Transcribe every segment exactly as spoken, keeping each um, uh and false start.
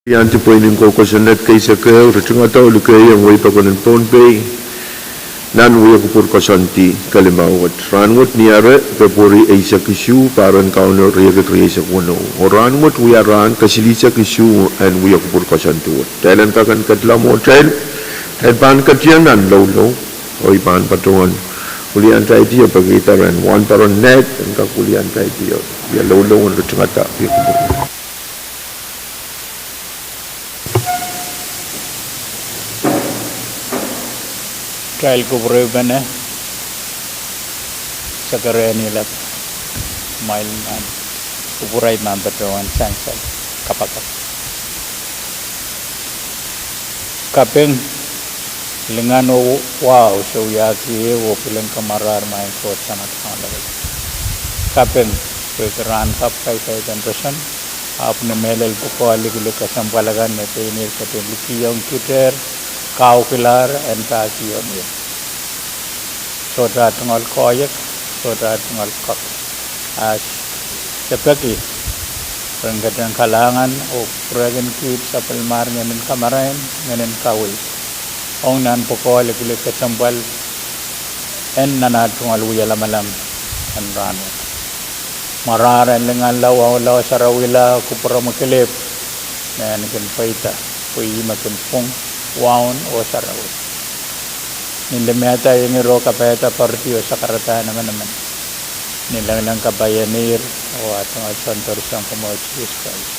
Iang dipweinen ko kosonned keisek ehu, ritingada oh likehiong wehi pokon en Pohnpei nan wia kupwur koasoandi kelimau wet. Rahnwet ni ahr Pwehpweri eisek isuh, pahr en Kauno riekid rieisek weneu. Oh rahnwet wia rahn kesilihsek isuh en wia kupwur koasoandi wet. Kitail en kak en ketla mwohtail, kitail pahn ketieng nan loulou, oh I pahn patohwan wiliandi oh pekihda rehn wahnpoaron Ned en kak wiliandi oh wia loulou en ritingada wia kupwur. Kitail kupwurpene, Sekerehnilep, mwail nan kupwur I pahn patohwan sansal kapakap. Kaping, lingan oh wahu se wiahki ehu oh pil en kamarahr maing Koht Samat Kauno. Kaping, pwehki rahn kapw kaidehn roson, ahpw ni mehlel pwukoa likilik kesempwal akan me pein ihr ketin likihong kitail, kaukilahr en pahkihong ihr. Sohte tungoal koahiek, sohte tungoal kak. Ah se peki ren ketin kalahngan oh pwurehng kiht sapwellimahr ngehnin kamarain, ngehnin kaweid, ong nan pwukoa likilik kesempwal en nan ah tungoal wia lamalam en rahnwet. Mwarahr en linganla, waunla, sarawihla kupwuromw kilip, me kin pweida, pwe ih me kin pwung waun oh sarawi. Ni limehda, iang iro, kapaiada, poaridi oh sakarada emenemen. Ni lengleng kapaianehr, oh ah tungoal Sounkomour Sises Krais.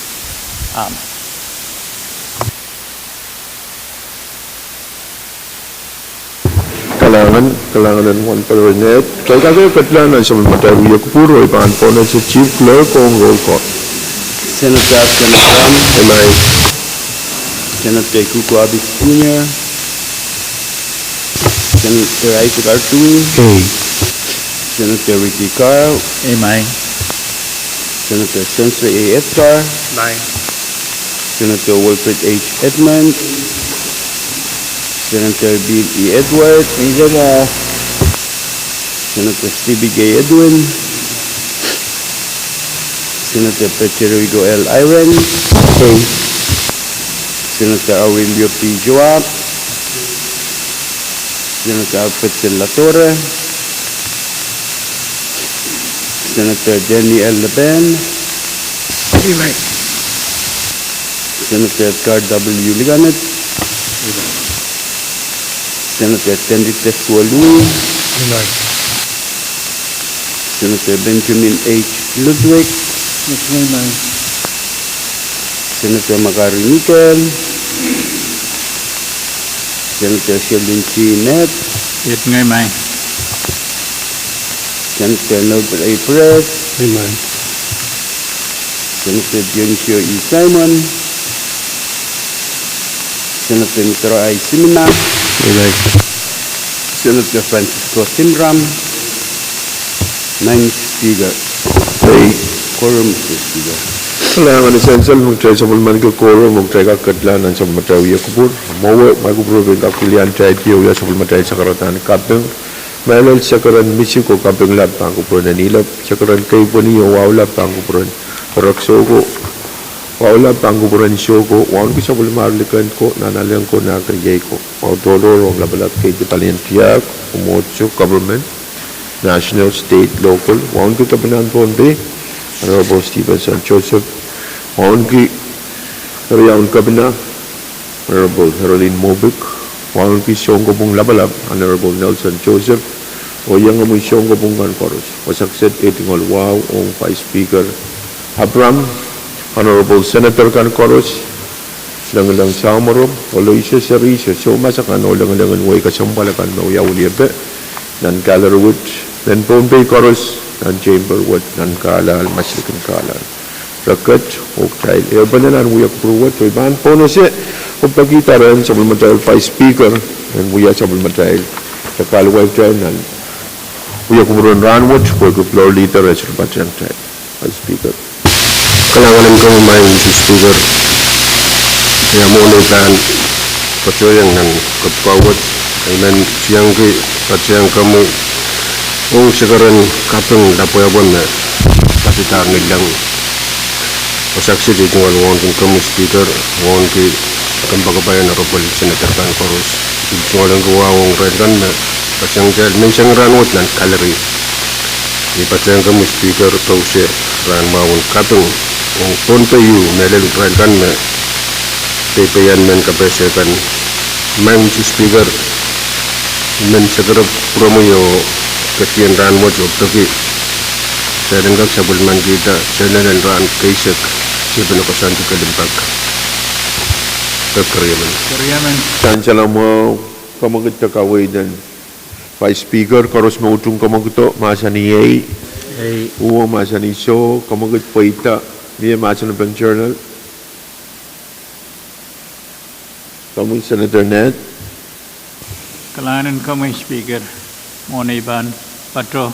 Amen. Kalahngan, kalahngan en wahnpoaron Ned. Kitail kak ketla nan sapwellimatail wia kupwur, oh I pahn pohnese Chief Clerk ong roll call. Senator Kenneth Ram. Emen. Senator Kuko Abbott Junior. Senator Isaac R. Tui. Ei. Senator Ricky Carl. Emen. Senator Spencer A. Ettar. Emen. Senator Wilfred H. Edmund. Senator Bill E. Edward. Emen. Senator Stevie J. Edwin. Senator Federico L. Eyring. Ei. Senator Aurelio P. Joab. Senator Alfred Senator Latorre. Senator Danny L. Leben. Emen. Senator Edgar W. Liganet. Emen. Senator Stanley Tesuo Lui. Emen. Senator Benjamin H. Ludwig. Emen. Senator Makari Mikael. Senator Sheldon G. Ned. Emen. Senator Norbert A. Perez. Emen. Senator Dionisio E. Simon. Senator Mitro I. Simina. Emen. Senator Francisco Simram. Madam Speaker. Ei. Quorum, Mister Speaker. Kalahngan en sansal me kitail sapwellimaniki quorum, me kitail kak ketla nan sapwellimatail wia kupwur. Mwowe, ma kupwur pein kak wiliandi oh wia sapwellimatail sakaradahn kaping. Mehlel sekeren misik oh kaping lap pahn kupwuren Enilep, sekeren keipweni oh wahu lap pahn kupwuren Erek Soko, wahu lap pahn kupwuren Soko, wauneki sapwellimahr liken ko, nanalehng ko, nahkeiei ko. Wahu tohrohr ong lapalap, keidi, palien tiahk, mwomwohdiso, government, national, state, local, wauneki Kepina en Pohnpei, Honorable Stevenson Joseph, wauneki Iriaun Kepina, Honorable Herolin Mobik, wauneki Sounkopwung Lapalap, Honorable Nelson Joseph, oh iengomwi sounkopwung kan koaros. Wasa kiset eh tungoal wahu ong Vice Speaker Abraham, Honorable Senator kan koaros, Lengileng Samoro, Aloysius Riis, oh soumas akan, oh lengilengen wehi kesempwal akan me wiawi wiepe nan gallery wet, mehn Pohnpei koaros nan chamber wet, nan kahlahl, maslikin kahlahl. Re ket, oh kitail ehupene nan wia kupwur wet, oh I pahn pohnese oh pekihda rehn sapwellimatail Vice Speaker en wia sapwellimatail, re kahluwa kitail nan wia kupwur en rahnwet, pwehki floor leader eh sohte patehng kitail. Vice Speaker. Kalahngan en komwi, Mister Speaker. Ia mwomwen I pahn patohieng nan kapw wet, I men tiengki patehng komwi ong sekeren kaping lapwehpwe me padidahr ni leng. Wasa kiset iei tungoal wauneki komwi Speaker, wauneki kompoakepahi Honorable Senator kan koaros. Iei tungoal wauneki wahu ong irail kan me patehng kitail menseng rahnwet nan gallery. Iei patehng komwi Speaker, pousehla rahn mwahu en kaping ong Pohnpei, mehlel irail kan me peipeien mehn kapehse kan. Maing Mister Speaker, I men sakara pwuromwi oh ketin rahnwet oh peki kitail en kak sapwellimanikihda Journal en rahn keisek, Sihpene Koasoandi Kelimpoak. Pek keriemen. Keriemen. Sansal mwahu, kamwekid de kaweid en Vice Speaker, koaros me utung kamwekid o mahsanih ei. Ei. Uhwong mahsanih soh, kamwekid pweida, mie mahsen en Journal. Komwi Senator Ned. Kalahngan en komwi Speaker, mwohn ei pahn patoh,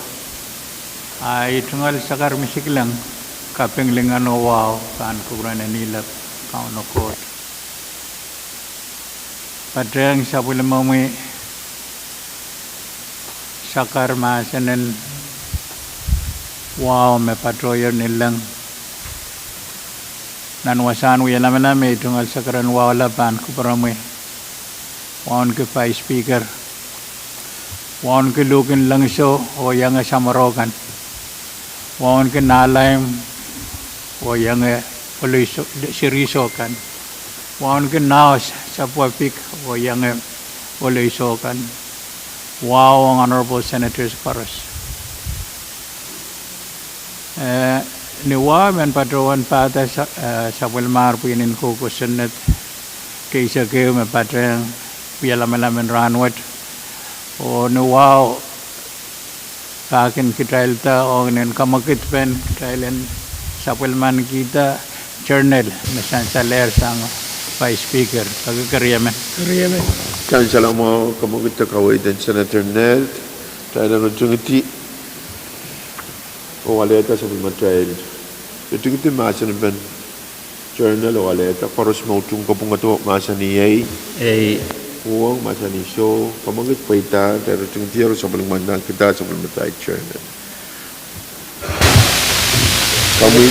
a iei tungoal sakar misikilang, kaping, lingan oh wahu pahn kupwuren Enihlap, Kauno Koht. Patehng sapwellimomwi sakar mahsen en wahu me patohier ni leng. Nan wasahn wia lamalam, iei tungoal sakar en wahu lap pahn kupwuromwi. Wauneki Vice Speaker. Wauneki luhk en lengso oh ienge samworo kan. Wauneki nahlaim oh ienge siriso kan. Wauneki nahs, sapwepik oh ienge olehiso kan. Wahu ong Honorable Senators koaros. Eh, ni wahu I men patohwan pahda sa-, eh, sapwellimahr pwihn en kousoan kosonned keisek ehu me patehng wia lamalam en rahnwet. Oh ni wahu pahkin kitailda ong en kamwekidpen kitail en sapwellimanikihda Journal me sansalehr sang Vice Speaker. Peki keriemen. Keriemen. Sansal mwahu, kamwekid de kaweid en Senator Ned. Kitail en ritingidi oh alehda sapwellimatail, ritingidi mahsen en Journal oh alehda. Koaros me utung kapwungado mahsanih ei. Ei. Uhwong mahsanih soh, kamwekid pweida, kitail ritingidi oh sapwellimanikihda sapwellimatail Journal. Komwi,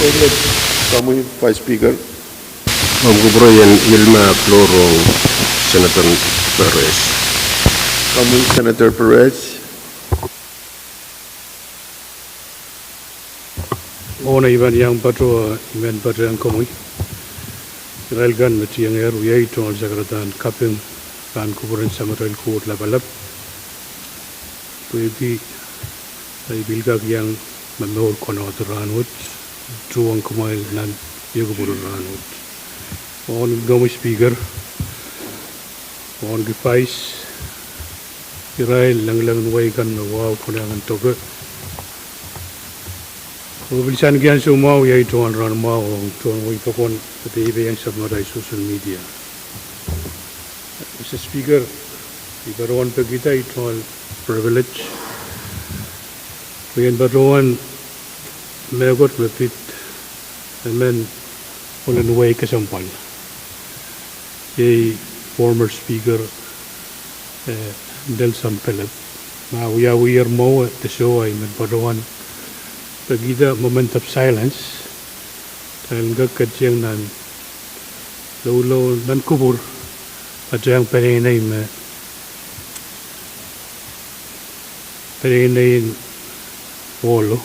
komwi Vice Speaker. Ahmw kupwure ien Ilma Klorong, Senator Perez. Komwi Senator Perez. Mwohn ei pahn iang patoh, I men patehng komwi, irail kan me tiengehr, wia tungoal sakaradahn kaping pahn kupwuren Samatail Koht Lapalap. Pwehki ei pil kak iang momour konehng rahnwet, tuhwong kumwail nan ieu kupwuren rahnwet. Mwohn komwi Speaker, mwohn ki Vice, irail lengileng en wehi kan me wahu konehng en doke. Oh pil sansal mwahu iei tungoal rahn mwahu ong tohn wehi pokon me peipehiong sapwellimatail social media. Mister Speaker, I patohwan pekihda iei tungoal privilege pwe I en patohwan mehkot me pid emen ohl en wehi kesempwal, iei former Speaker, eh, Nelson Pellet. Ma wiawiher mwowe de soh, I men patohwan pekihda moment of silence, kitail en kak ketieng nan loulou nan kupwur, patehng peneinei me, peneinei en ohlo.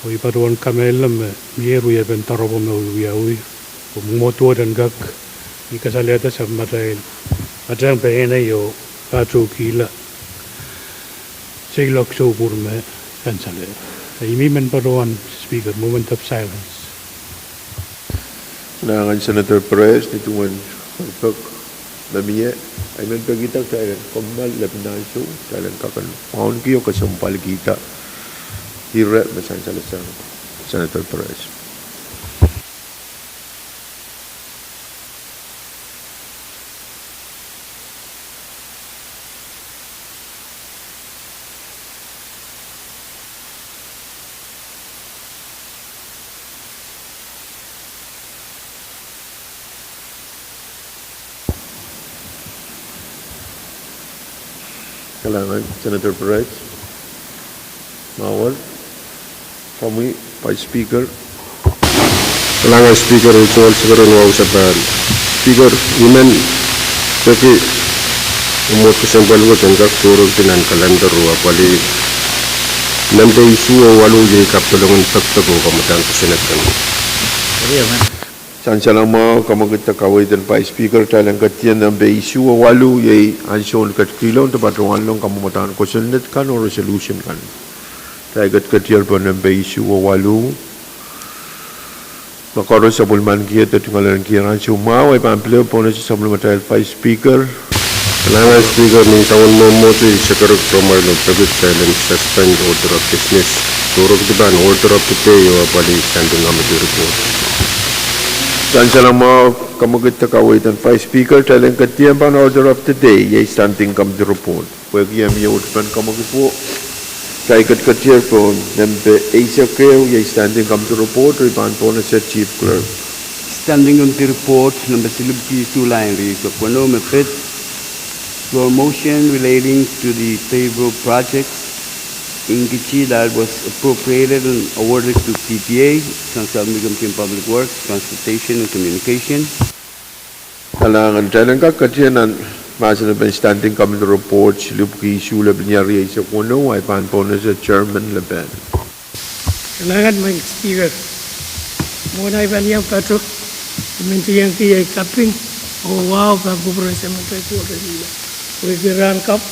Oh I patohwan kamehlele me mie wiepen doaropwe me wiawi, oh mwomwohdiso en kak, I kasalehda sapwellimatail, patehng peneinei oh patohkihla seiloak soupwur me sansalehr. I men patohwan, Speaker, moment of silence. Kalahngan Senator Perez, ni duwen pek me mie, I men pekihda kitail en kommoal lepin ansou, kitail en kak en wauneki oh kesempwalkihda ire me sansal sang Senator Perez. Kalahngan Senator Perez. Mwahu, komwi Vice Speaker. Kalahngan Speaker, ei tungoal sakaradahn wahu sapahl. Speaker, I men peki mwomwohd kesempwal wet en kak tohrohrki nan kalender oh apwalih nempe isuh oh waluh, iei kapedolong en pekpek oh kamwadang kosonned kan. Sansalamwahu, kamwekid de kaweid en Vice Speaker, kitail en ketien nempe isuh oh waluh, iei ansoun ketikihlo de patohwanlahng kamwadang kosonned kan oh resolution kan. Kitail ketiketier pohn nempe isuh oh waluh. Ma koaros sapwellimaniki de tungoaleniki ansou mwahu, I pahn pil ehu pohnese sapwellimatail Vice Speaker. Kalahngan Speaker, ni soangen mwomwohdiso I sakarek pwe ma ilo peki kitail en suspend order of business, tohrohrki pahn order of the day oh apwalih standing committee report. Sansalamwahu, kamwekid de kaweid en Vice Speaker, kitail en ketien pahn order of the day, iei standing committee report. Pwehki e mie wet pahn kamwekid wo, kitail ketiketier pohn nempe eisek ehu, iei standing committee report, oh I pahn pohnese Chief Clerk. Standing committee report nempe silipwki isuh, lain rieisek weneu, me pid floor motion relating to the paved road project in Kichi that was appropriated and awarded to P T A, San Sal Committee on Public Works, Transportation and Communication. Kalahngan, kitail en kak ketien nan mahsen en standing committee report silipwki isuh, lepin iar rieisek weneu, oh I pahn pohnese Chairman Lepen. Kalahngan, Madam Speaker. Mwohn ei pahn iang patoh, I men tiengki ei kaping oh wahu pahn kupwuren Semen Kei Kohdo Lime, pwehki rahn kapw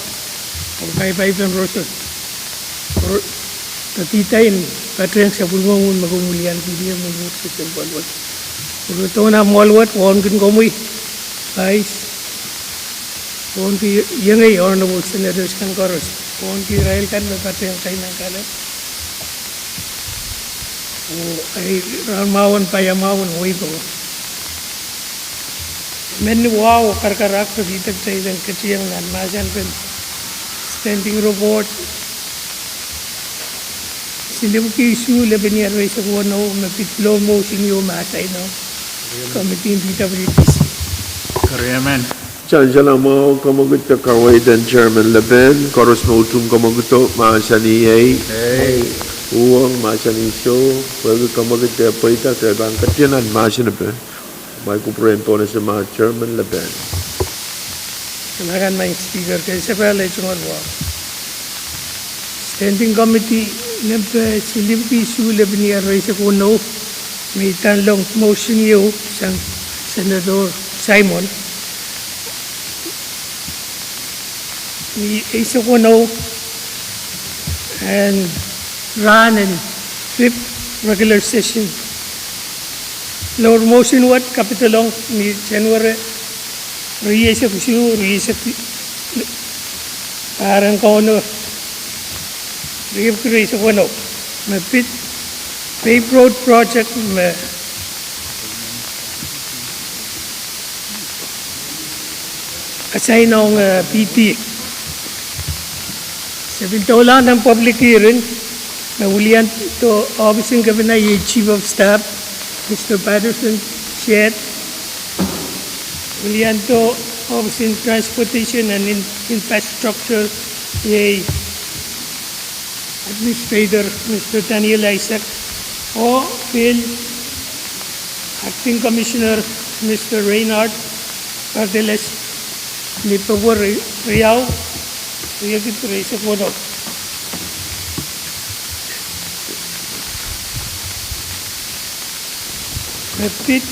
oh kaipaipen roson. Re, re kihda en patehng sapwellimomwi me komw wiliandi mie mwomwohd kesempwal wet. Re tohn amwail wet, wauneki komwi, Vice, wauneki iengei Honourable Senators kan koaros, wauneki irail kan me patehng kaimen kalel. Oh ei rahnmwahwen, paiamwahu en wehi powe. Mehn ni wahu oh karakarahk pekihda kitail en ketieng nan mahsen en standing report silipwki isuh, lepin iar rieisek weneu, me pid floor motion ieu me asaino Committee en P W D C. Keriemen. Sansalamwahu, kamwekid de kaweid en Chairman Lepen, koaros me utung kamwekido mahsanih ei, uhwong mahsanih soh, pwehki kamwekid de pweida, kitail pahn ketien nan mahsen epe. Mai kupwuren pohnese ma Chairman Lepen. Kalahngan, Madam Speaker, kesempwal ei tungoal wahu. Standing Committee nempe silipwki isuh, lepin iar rieisek weneu, me I tanlong motion ieu sang Senator Simon. Ni eisek weneu en rahn en fifth regular session. Floor motion wet kapidolong ni January rieisek isuh, rieisek, pahr en Kauno, riepwiki rieisek weneu, me pid paved road project me asaino, eh, P T A. Se pil doulahng nan public hearing, me wiliandi ohpis en kepina, iei Chief of Staff, Mister Patterson Shedd, wiliandi ohpis en Transportation and In-, Infrastructure, iei Administrator, Mister Daniel Isaac, oh pil Acting Commissioner, Mister Reinhard Barteles, ni Pwehpwe riau, riekid rieisek weneu. Me pid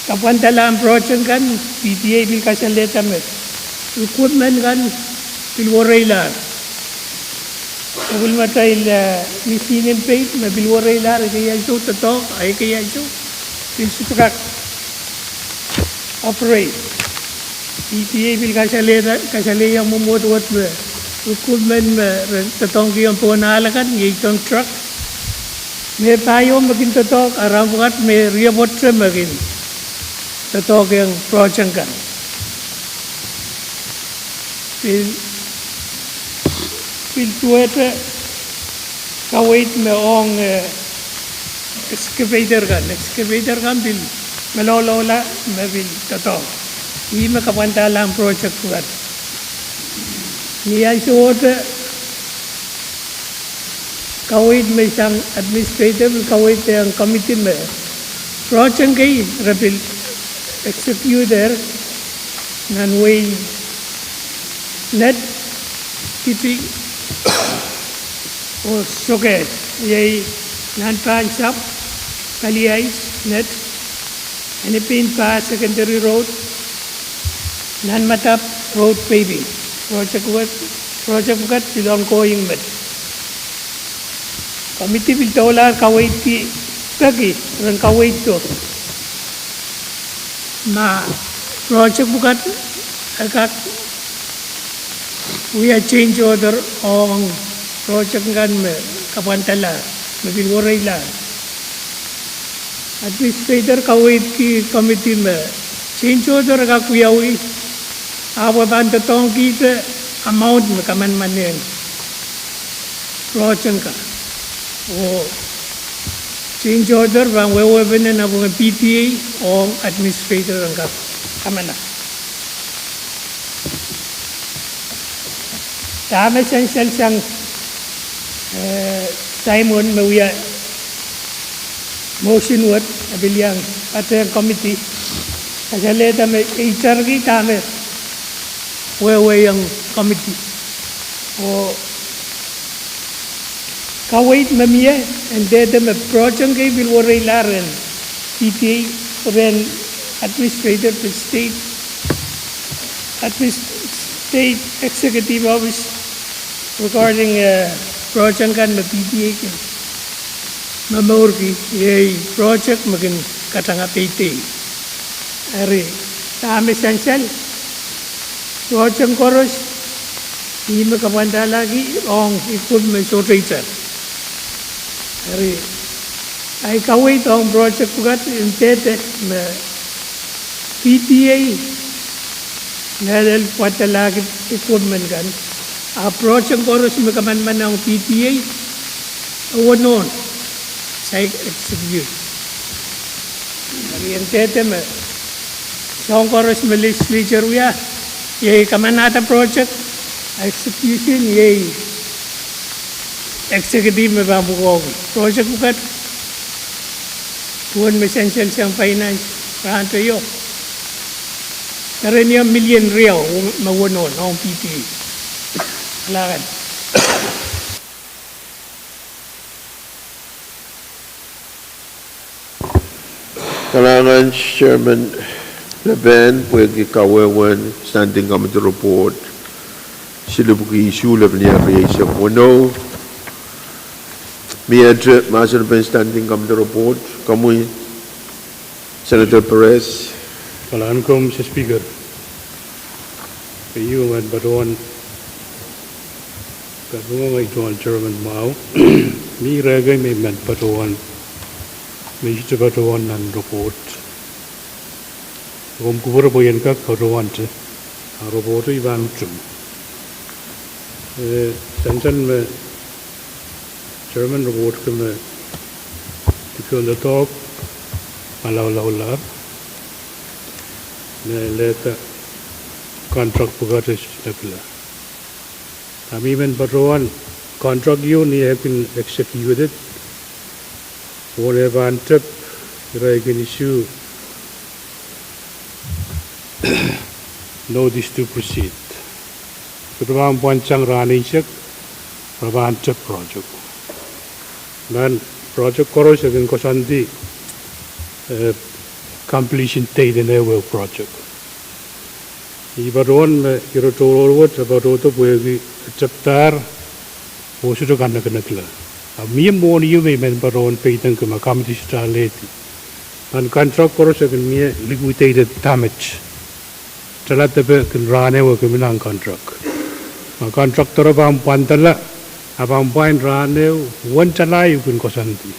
kapwandalahn project kan, P T A pil kasalehda me equipment kan pil wereilahr. Sapwellimatail, eh, machine en paved me pil wereilahr, ekei ansou doadoahk, a ekei ansou pil sohte kak operate. P T A pil kasalehda, kasalehiong mwomwohd wet me equipment me re doadoahngkihong pohn ahl akan, iei dump truck, me pahieu me kin doadoahk, a rahn pwukat me riepwohte me kin doadoahkihong project kan. Pil, pil duwehte kaweid me ong, eh, excavator kan, excavator kan pil meloulou la me pil doadoahk. Ih me kapwandalahn project kan. Ni ansou ohte kaweid me sang administrator, kaweid sang committee me project kei re pil execute er nan wehi Net, Kiti oh Sokehs, iei nan pahn sahpw, Kaliais, Net, Enipein Pah Secondary Road, nan Madap Road paving. Project pwukat, project pwukat pil ongoing met. Committee pil doulahr kaweidki peki ren kaweid do ma project pwukat e kak wia change order ong project kan me kapwandala, me pil wereila. Administrator kaweidki committee me change order e kak wiawi, ahpw e pahn doadoahngkihte amount me kamanamanehng project kan. Oh change order pahn wehwehpene nan pwungen P T A ong administrator en kak kamana. Dahme sansal sang, eh, Simon me wia motion wet, e pil iang patehng committee, kasalehda me itarki dahme wehwehong committee. Oh kaweid me mie, e ndahte me project kei pil wereilahr en P T A, ren administrator pil state, admis-, state executive office regarding, eh, project kan me P T A kin momourki, iei project me kin katanga peidei. Eri, dahme sansal, project koaros, ih me kapwandalahki ong equipment sohte itar. Eri, ahi kaweid ong project pwukat e ndahte me P T A, ngalel pwandalahki equipment kan, a project koaros me kamanaman ong P T A, e wonohn, sai execute. Eri e ndahte me soahng koaros me legislature wia, iei kamanahda project, execution iei executive me pahn pwukoahki. Project pwukat, duwen me sansal sang finance, rahnteio, kereniong million riau me wonohn ong P T A. Kalahngan. Kalahngan Chairman Lepen pwehki kawehwehn Standing Committee Report silipwuki isuh lepin ehu rieisek weneu. Miehte mahsen pen Standing Committee Report, komwi Senator Perez. Kalahngan komwi Mister Speaker. Keieu I men patohwan, patohwan ngehi tohn Chairman mwahu. Mi rehkei me I men patohwan, me I sohte patohwan nan report. Komw kupwure pwe I en kak patohwante, a report I pahn utung. Eh, sansal me Chairman reportki me dipwisou doadoahk malaulaulahr, me lehda contract pwukat e sohte kila. A I men patohwan contract ieu ni eh kin executed, oh ni eh pahn tep, irail kin issue notice to proceed. Sohte pahn pwand sang rahn eisek, re pahn tep project. Nan project koaros e kin koasoandi, eh, completion date en ehu project. I patohwan me ire tohrohr wet e patohdo pwehki e tepdahr, oh sohte kanekenekla. A mie mwohni ieu me I men patohwan peidengki ma committee sohte alehdi. Nan contract koaros e kin mie liquidated damage. Tala depe kin rahn ehu e kin mi nan contract. Ma contractor e pahn pwandala, a pahn pwain rahn ehu, wen tala ieu kin koasoandi.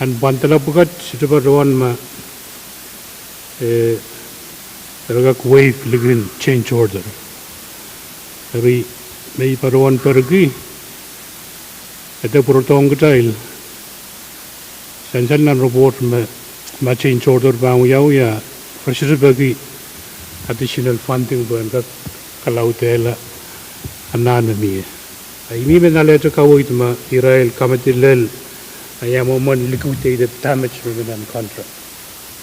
Nan pwandala pwukat, sohte patohwan ma, eh, ira kak waive likin change order. Eri me I patohwan perki, e de pwurodohng kitail, sansal nan report me, ma change order pahn wiawi a, re sohte peki additional funding pwehn kak kalaudehla anahn me mie. A ih me alehte kaweid me irail committee lel, a ia mwomwen liquidated damage me nan contract.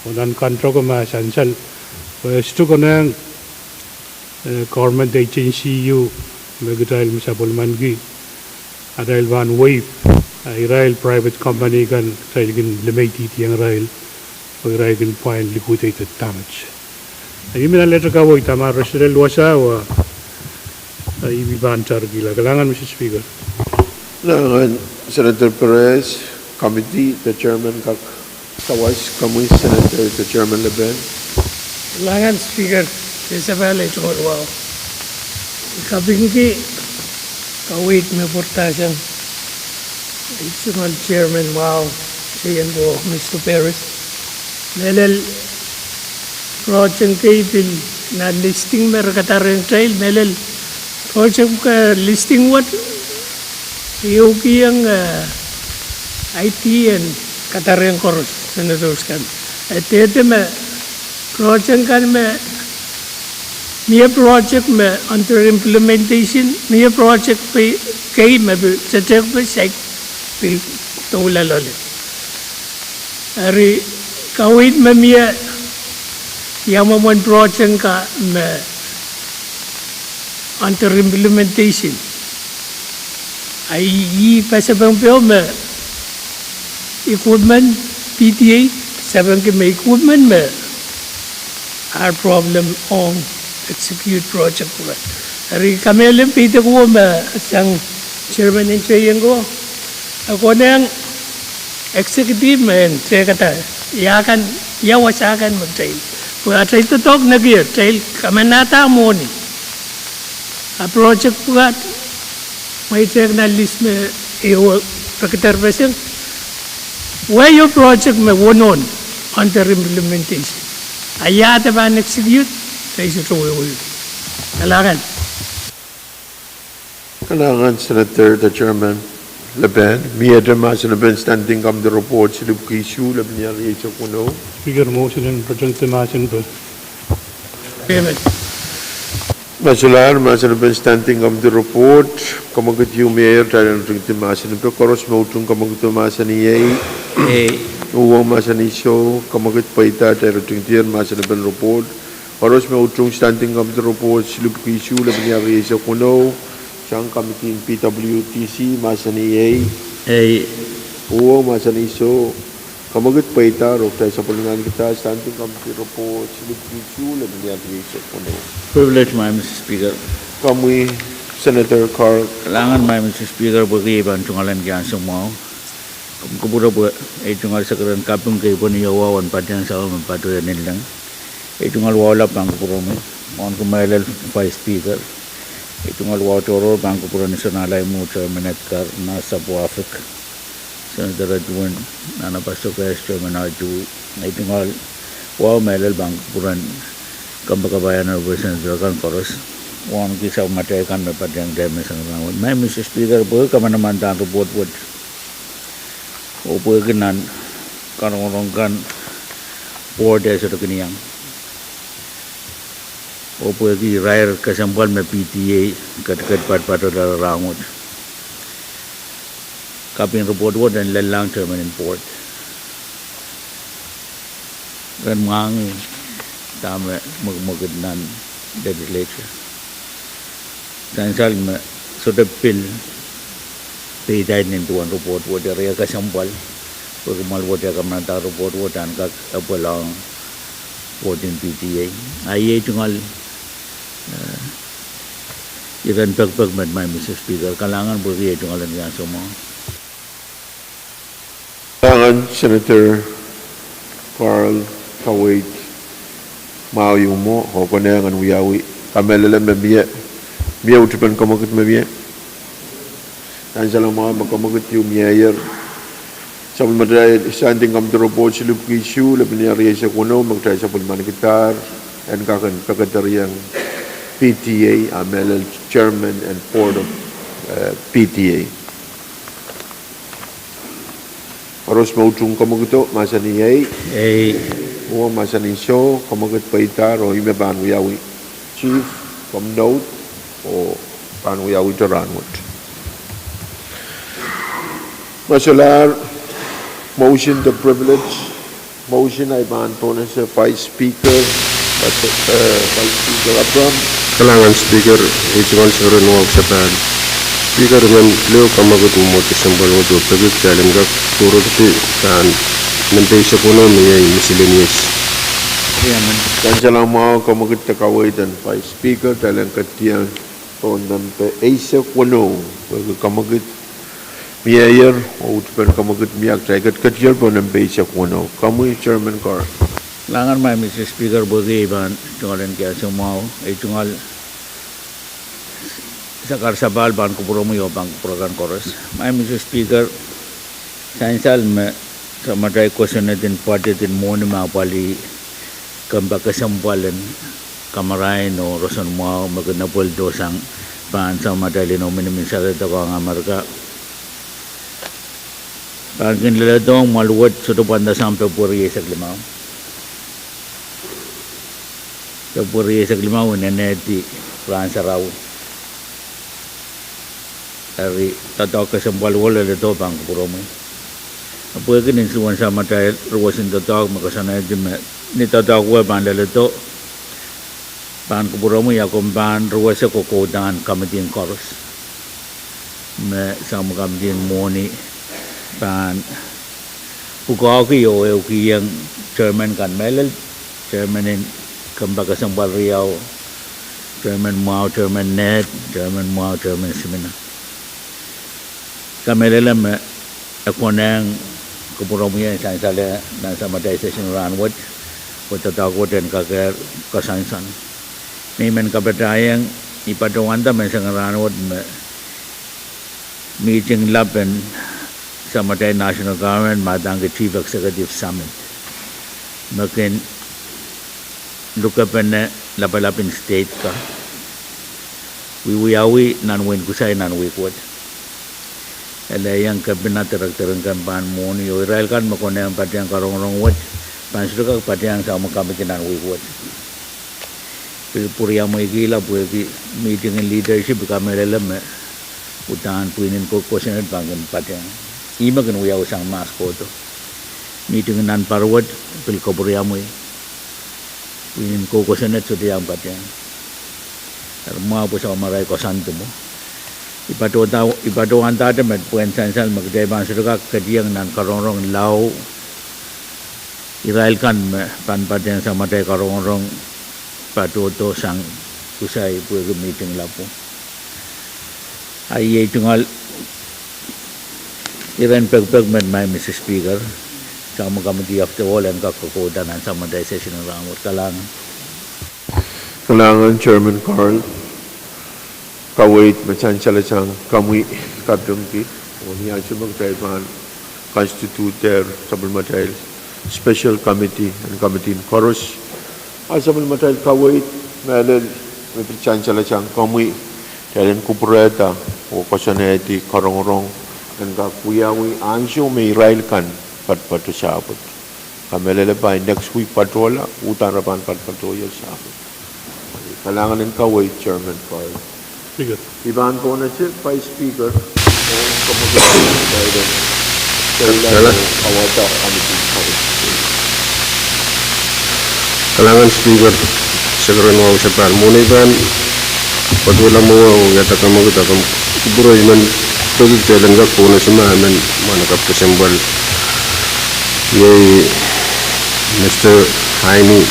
Oh nan contract me sansal, pwe sohte konehng, eh, government agency ieu me kitail me sapwellimaniki, atail pahn waive, eh, irail private company kan kitail kin limeidi irail, oh irail kin pwain liquidated damage. A ih me alehte kaweid, a ma re sohte lel wasa, wa, a ih me pahn tarkihla. Kalahngan, Mister Speaker. Kalahngan, Senator Perez, committee, the chairman kak sawas, komwi Senator, the chairman Leben. Kalahngan Speaker, Sesabal, ei tungoal wahu kapingki kaweid me pwurda sang ei tungoal chairman wahu, Seienko, Mister Perez. Mehlel project kei pil nan listing me re kadarohng kitail, mehlel project, eh, listing wet, ioukieng, eh, I T en kadarohng koaros, Senator Scan. E dehde me project kan me, mie project me under implementation, mie project pei, kei me pil tetek pil saik pil doula loale. Eri kaweid me mie, ia mwomwen project ka me under implementation. A ih, ih pasapeng peo me equipment, P T A sapengki me equipment me ar problem ong execute project ko. Eri kamehlele peidek ko me sang chairman en Seienko, e konehng executive me en tehkada ia kan, ia wasa kan me kitail, pwe atail doadoahk nekier, kitail kamanahda mwohni. A project pwukat, mwein tehk nan list me ehu pekederpeseng, wehio project me wonohn under implementation. A ia de pahn execute, kitail sohte wehwehki. Kalahngan. Kalahngan Senator, the chairman Leben. Miehte mahsen en standing committee report silipwiki isuh, lepin iang rieisek weneu. Speaker, motion en project mahsen pe. Payment. Ma solahr mahsen en standing committee report, kamwekid ieu mieier, kitail en tingdi mahsen en pe. Koaros me utung kamwekid mahsanih ei. Ei. Uhwong mahsanih soh, kamwekid pweida, kitail en tingdier mahsen en report. Koaros me utung standing committee report silipwiki isuh, lepin iang rieisek weneu, sang committee en P W T C, mahsanih ei. Ei. Uhwong mahsanih soh, kamwekid pweida, oh kitail sapwellimaniki standing committee report silipwiki isuh, lepin iang rieisek weneu. Privilege, my Mister Speaker. Komwi Senator Carl. Kalahngan, my Mister Speaker, pwehki ei pahn tungoal en ansou mwahu. Komw kupwure pwe ei tungoal sekeren kaping kei pwehn iang wahu en patehng sapwellime patohwan inleng. Ei tungoal wahu lap pahn kupwuromwi, Wauneki mehlel, Vice Speaker. Ei tungoal wahu tohrohr pahn kupwuren Sonahlai Muhto, Chairman Edgar, Nahs Sapwafik, Senator Edwin, Nanapasokes, Chairman Ajo. Ei tungoal wahu mehlel pahn kupwuren kompoakepahn Honorable Senator kan koaros. Wauneki sapwellimatail kan me patehng dahme sang rahnwet. My Mister Speaker, pwehki kamanaman dahn report wet, oh pwehki nan karongorong kan board e sohte kin iang, oh pwehki irair kesempwal me P T A ketiket patpatohla rahnwet, kaping report wet en lellahng chairman en board. Ren mwahngih dahme mwekimwekid nan legislature. Sansal me sohte pil peidahn nin duwen report wet, eri e kesempwal pwe kumwail wet e kamanada report wet en kak epwelong board en P T A. A iei tungoal, eh, iren pekipek met, my Mister Speaker. Kalahngan pwehki ei tungoal en ansou mwahu. Kalahngan Senator Carl, kaweid mwahu ieu mwo, oh konehng en wiawi. Kamehlele me mie, mie utupen kamwekid me mie. Sansal mwahu me kamwekid ieu mieier, sapwellimatail standing committee report silipwiki isuh, lepin iang rieisek weneu, me kitail sapwellimanikidahr en kak en pekedereieng P T A, a mehlel chairman en board of, eh, P T A. Koaros me utung kamwekido, mahsanih ei. Ei. Uhwong mahsanih soh, kamwekid pweidahr, oh ih me pahn wiawi. Chief, komw note, oh pahn wiawi rahnwet. Solahr motion de privilege, motion ahi pahn donese Vice Speaker, Vice, eh, Vice Speaker Abraham. Kalahngan Speaker, ei tungoal sekeren wahu sapahl. Speaker, I men pil ehu kamwakid me mwohn kesempwal wet oh peki kitail en kak pwurehng pahn nempe eisek weneu me iei miscellaneous. Sansal mwahu, kamwakid de kaweid en Vice Speaker, kitail en ketieng pohn nempe eisek weneu, pwehki kamwakid mieier, oh utupen kamwakid mie, kitail ketiketier pohn nempe eisek weneu. Komwi Chairman Carl. Kalahngan, Madam Speaker, pwehki ei pahn tungoal en kehn mwahu, ei tungoal sakar sapahl pahn kupwuromwi oh pahn kupwuramwail koaros. Madam Speaker, sansal me samatail kosonned en budget en mwohni me apwalih kempa kesempwal en kamarain oh roson mwahu me kin epweldo sang pahn samatail inou minimin sarawi doadoahk en Amerika pahn kin leledohng mwahl wet sohte pwandasang Pwebweri eisek limau. Pwebweri eisek limau inenehdi rahn sarawi. Eri doadoahk kesempwal wet leledo pahn kupwuromwi. Pwehki nin suwed samatail ruwesin doadoahk me koasoanehdi me ni doadoahk wet pahn leledo, pahn kupwuromwi, a komw pahn ruwese kokoudahn committee en koaros me soangen committee en mwohni pahn pwukoahki oh ehukihong chairman kan mehlel, chairman en kempa kesempwal riau, chairman mwahu, chairman Ned, chairman mwahu, chairman Simina. Kamehlele me e konehng kupwuromwi en sansal nan samatail session rahn wet, pwe doadoahk wet en kakehr koasoansoan. Me I men kapatahieng, I patohwanda menseng en rahn wet me meeting lap en samatail national government me adaneki Chief Executive Summit me kin lukepene lapalap en state kan wiewiawi nan wehin Kusai nan wihk wet. Ele iang kepina director en kemp en mwohni oh irail kan me konehng patehng karongorong wet pahn sohte kak patehng soangen committee nan wihk wet. Pil pwuriamweikihla pwehki meeting en leadership, I kamehlele me uhdahn pwihn en kosonned pahn kin patehng. Ihme kin wiawi sang mahs kohdo. Meeting nan pahr wet pil kapwuriamwei. Pwihn en kosonned sohte iang patehng. Eri mwahu pwe soangen marain koasoandi mwo. I patohwandahte me pwehn sansal me kitail pahn sohte kak ketieng nan karongorong lao irail kan me pahn patehng samatail karongorong patohdo sang Kusai pwehki meeting lapwo. A iei tungoal iren pekipek men, Madam Speaker, soangen committee after all en kak kokouda nan samatail session en rahn wet. Kalahngan. Kalahngan Chairman Carl. Kaweid me sansal sang komwi kapingki, oh ni ansou me kitail pahn constitute-er sapwellimatail special committee en committee en koaros, a sapwellimatail kaweid mehlel me pil sansal sang komwi, kitail en kupwurehda oh koasoanehdi karongorong en kak wiawi ansou me irail kan patopato sahpwet. Kamehlele pwe next week patohla, uhdahn re pahn patopato ie sahpwet. Kalahngan en kaweid Chairman Carl. I pahn donese Vice Speaker oh kamwakid Kalahngan Speaker, sekeren wahu sapahl. Mwohn ei pahn patohla mwowe oh wiahda kamwakid, a komw kupwure, I men peki kitail en kak donese ma I men mwahnakapw kesempwal. Iei Mister Heine,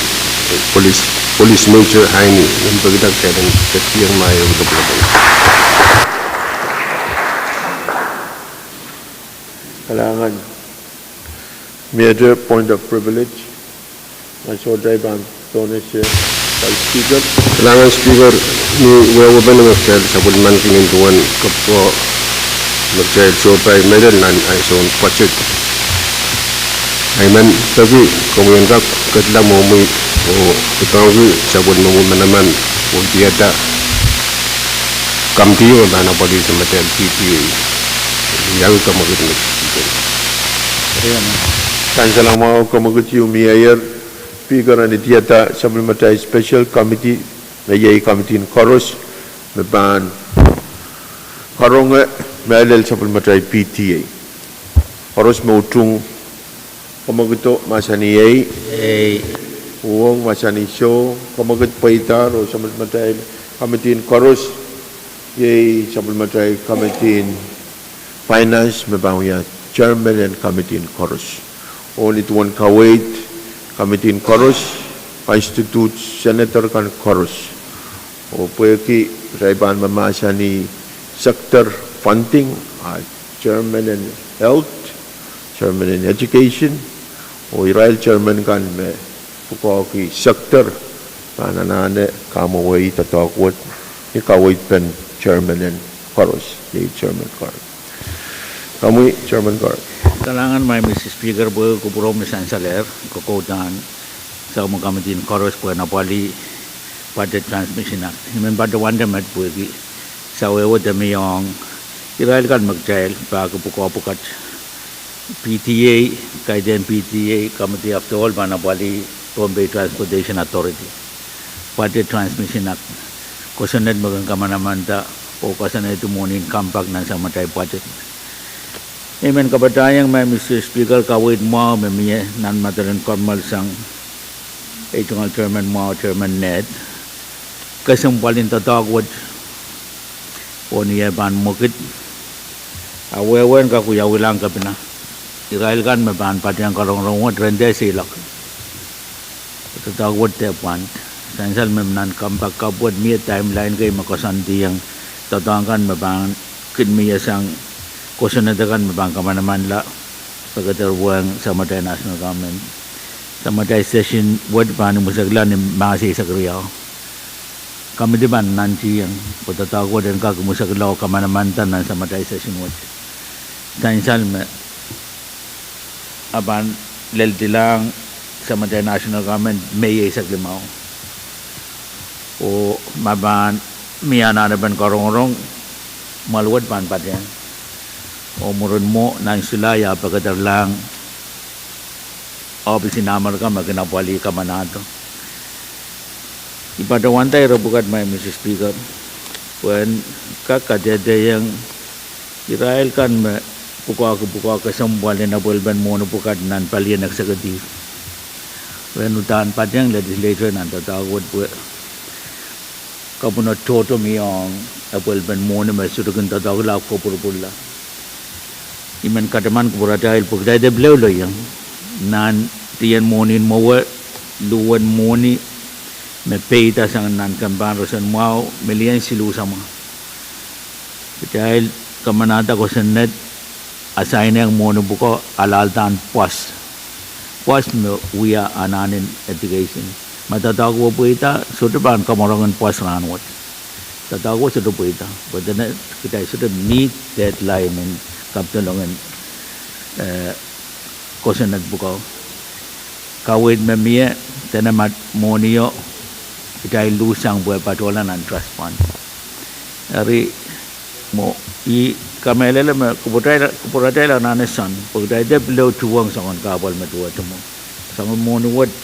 Police, Police Major Heine, I men pekida kitail en ketieng ma e lopilopil. Kalahngan. Miehte point of privilege. Ma sohte I pahn donese Vice Speaker. Kalahngan Speaker, ni wehwehpen me kitail sapwellimaniki nin duwen kapwa me kitail sohpai mehlel nan ansoun budget, I men peki komwi en kak ketla mwohmwi oh doadoahngki sapwellimomwi manaman oh diada committee me pahn apwalih samatail P T A. Iang kamwakid me Speaker. Sansal mwahu, kamwakid ieu mieier. Speaker, en diada sapwellimatail special committee me iei committee en koaros me pahn karonge mehlel sapwellimatail P T A. Koaros me utung, kamwekid mahsanih ei. Ei. Uhwong mahsanih soh, kamwekid pweida, oh sapwellimatail committee koaros, iei sapwellimatail committee finance me pahn wia chairman en committee koaros. Oh ni duwen kaweid committee koaros, constitute senator kan koaros. Oh pwehki irail pahn mahmahsanih sector funding, a chairman en health, chairman en education, oh irail chairman kan me pwukoahki sector pahn anahne kamwei doadoahk wet, ni kaweid pen chairman en koaros, iei chairman koaros. Komwi chairman koaros. Kalahngan, Madam Speaker, pwe kupwuromwi sansalehr, kokoudahn sapwellime committee koaros pwehn apwalih budget transmission act. I men patohwante met pwehki sawehwe de mie ong irail kan me kitail pahn pwukoa pwukat, P T A, kaidehn P T A, Committee of the Whole pahn apwalih Pohnpei Transportation Authority budget transmission act, kosonned me kin kamanamanada oh koasoanehdi mwohnin compact nan samatail budget. I men kapatahieng, Madam Speaker, kaweid mwahu me mie nan madalen kommoal sang ei tungoal chairman mwahu, chairman Ned, kesempwalin doadoahk wet, oh ni eh pahn mwekid, a wehwehn kak wiawilahng kepina, irail kan me pahn patehng karongorong wet ren dehr seiloak. Doadoahk wet dehr pwand. Sansal me nan compact kapw wet mie timeline kei me koasoandihong doadoahk kan me pahn kin mie sang kosonned kan me pahn kamanamanla pekederwehng samatail national government. Samatail session wet pahn imwisekla ni Mahs eisek riau. Committee pahn nantihong pwe doadoahk wet en kak imwisekla oh kamanamanda nan samatail session wet. Sansal me a pahn leldilang samatail national government Mei eisek limau. Oh ma pahn mie anahnepen karongorong, mwoal wet pahn patehng. Oh mwurin mwo nan Sulai a pekederlahng ohpis en Amerika me kin apwalih kamanahdo. I patohwanda ire pwukat, Madam Speaker, pwehn kak kadehdehiong irail kan me pwukoahki pwukoa kesempwal en apwalipen mwohni pwukat nan palien executive, ren uhdahn patehng legislature nan doadoahk wet pwe kapwuno tohto mie ong apwalipen mwohni me sohte kin doadoahkla, kopwurupwurla. I men kataman kupwuratail pwe kitail de pil leloiong nan dien mwohnin mwowe, luhwen mwohni me peida sang nan kempahn roson mwahu, million siluh samwa. Kitail kamanahda kosonned, a sainehng mwohni pwukoa, a laldahn pwos, pwos me wia anahn en education. Ma doadoahk wet pweida, sohte pahn kamworong en pwos rahnwet. Doadoahk wet sohte pweida pwe dene kitail sohte meet deadline en kapdolong en kosonned pwukoa. Kaweid me mie, dene ma mwohnio kitail luhssang pwe patohla nan trust fund. Eri mwo, I kamehlele me kupwuratail, kupwuratail anahne soang pwe kitail de pil tuhwong soangen kahpwal me duwehte mwo. Soangen mwohni wet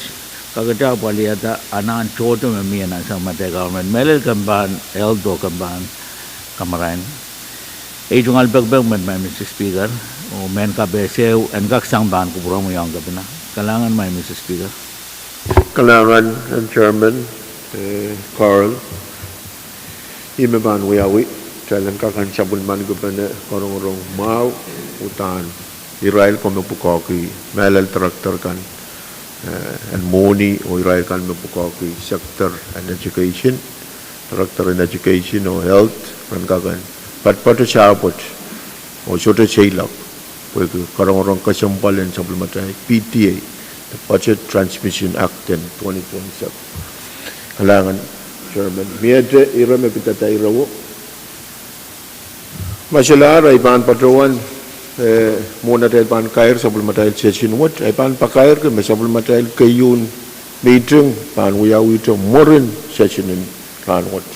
kakete apwalihada anahn tohto me mie nan samatail government, mehlel kempahn health oh kempahn kamarain. Ei tungoal pekipek met, Madam Speaker, oh mehn kapehse en kak sang pahn kupwuromwi ong kepina. Kalahngan, Madam Speaker. Kalahngan, en chairman, eh, Carl. Ih me pahn wiawi, kitail en kak en sapwellimanikipene karongorong mwahu, uhdahn irail ko me pwukoahki mehlel director kan, eh, en mwohni, oh irail kan me pwukoahki sector en education, director en education oh health, ren kak en patpato sahpwet oh sohte seiloak pwehki karongorong kesempwal en sapwellimatail P T A, the Budget Transmission Act en twenty twenty-seven. Kalahngan, chairman. Miehte ire me pidada irewo. Ma solahr, I pahn patohwan, eh, mwohn atail pahn kair sapwellimatail session wet, I pahn pakairki me sapwellimatail keieun meeting pahn wiawihte mwurin session en rahnwet.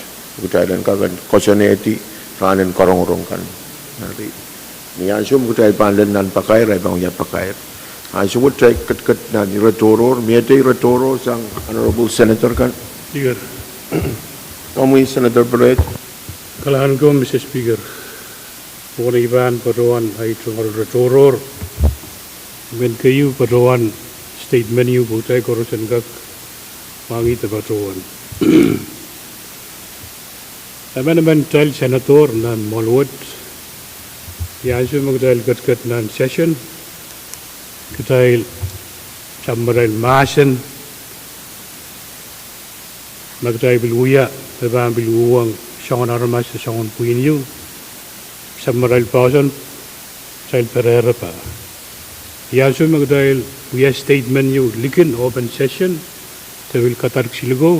Kitail en kak en koasoanehdi rahnen karongorong kan. Eri ni ansou me kitail pahn lel nan pakair, I pahn wia pakair. Ansou wet kitail ketiket nan ire tohrohr, miehte ire tohrohr sang Honorable Senator kan. Speaker. Komwi Senator Peret. Kalahngan ko, Mister Speaker. Pwon I pahn patohwan ahi tungoal retohrohr. Men keieu patohwan statement ieu pwe kitail koaros en kak mwahngih de patohwan. Emenemen kitail senator nan mwoahl wet, I ansou me kitail ketiket nan session, kitail sapwmatail mahsen me kitail pil wia, me pahn pil uhwong soangen aramas, soangen pwihn ieu, sapwmatail poahsoan, kitail perehre pah. Ni ansou me kitail wia statement ieu likin open session, de pil kadarek siluko,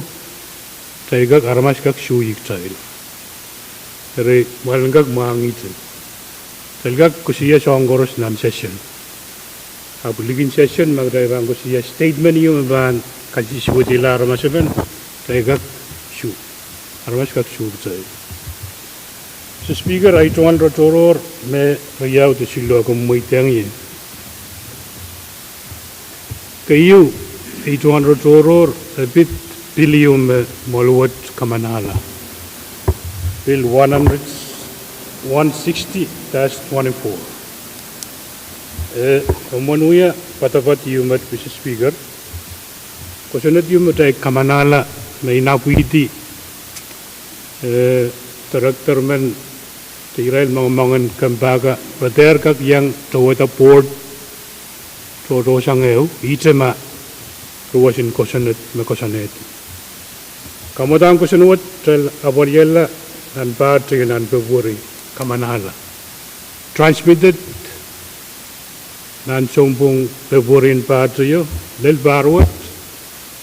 kitail kak, aramas kak suh kitail. Eri mwoalen kak mwahngih te. Kitail kak koasoia soahng koaros nan session. Ahpw likin session me kitail pahn koasoia statement ieu me pahn kasisuwedihla aramas emen, kitail kak suh. Aramas kak suh kitail. Mister Speaker, ahi tungoal retohrohr me riau de siluh komw mweidehng ie. Keieu, ahi tungoal retohrohr, e pid pil ieu me mwoahl wet kamanahla. Pil one hundred, one sixty dash twenty-four. E, omwen wia poadoapoad ieu met, Mister Speaker. Kosonned ieu me kitail kamanahla me inapwihdi, eh, director men de irail moangemoangen kempa ka, re dehr kak iang towehda board tohtohsang ehu, ihte ma re wia kosonned me koasoanehdi. Kamwadang kosonned wet kitail apwaliala nan paht ehu nan February, kamanahla. Transmitted nan sounpwong February en paht ehu, lel pahr wet,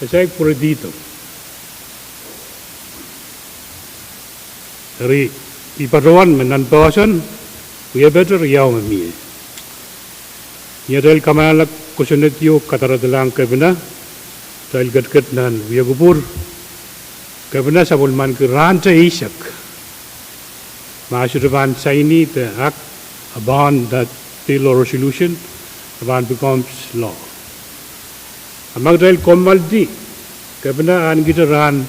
e saik pwuredihdo. Eri, I patohwan me nan poahsoan, wiepe riau me mie. Ni atail kamanahla kosonned ieu kadaradalahng kepina, atail ketiket nan wiekupwur, kepina sapwellimaniki rahnte eisek ma sohte pahn saini de act upon that bill or resolution, e pahn becomes law. A ma kitail kommoaldi, kepina ahnekihte rahn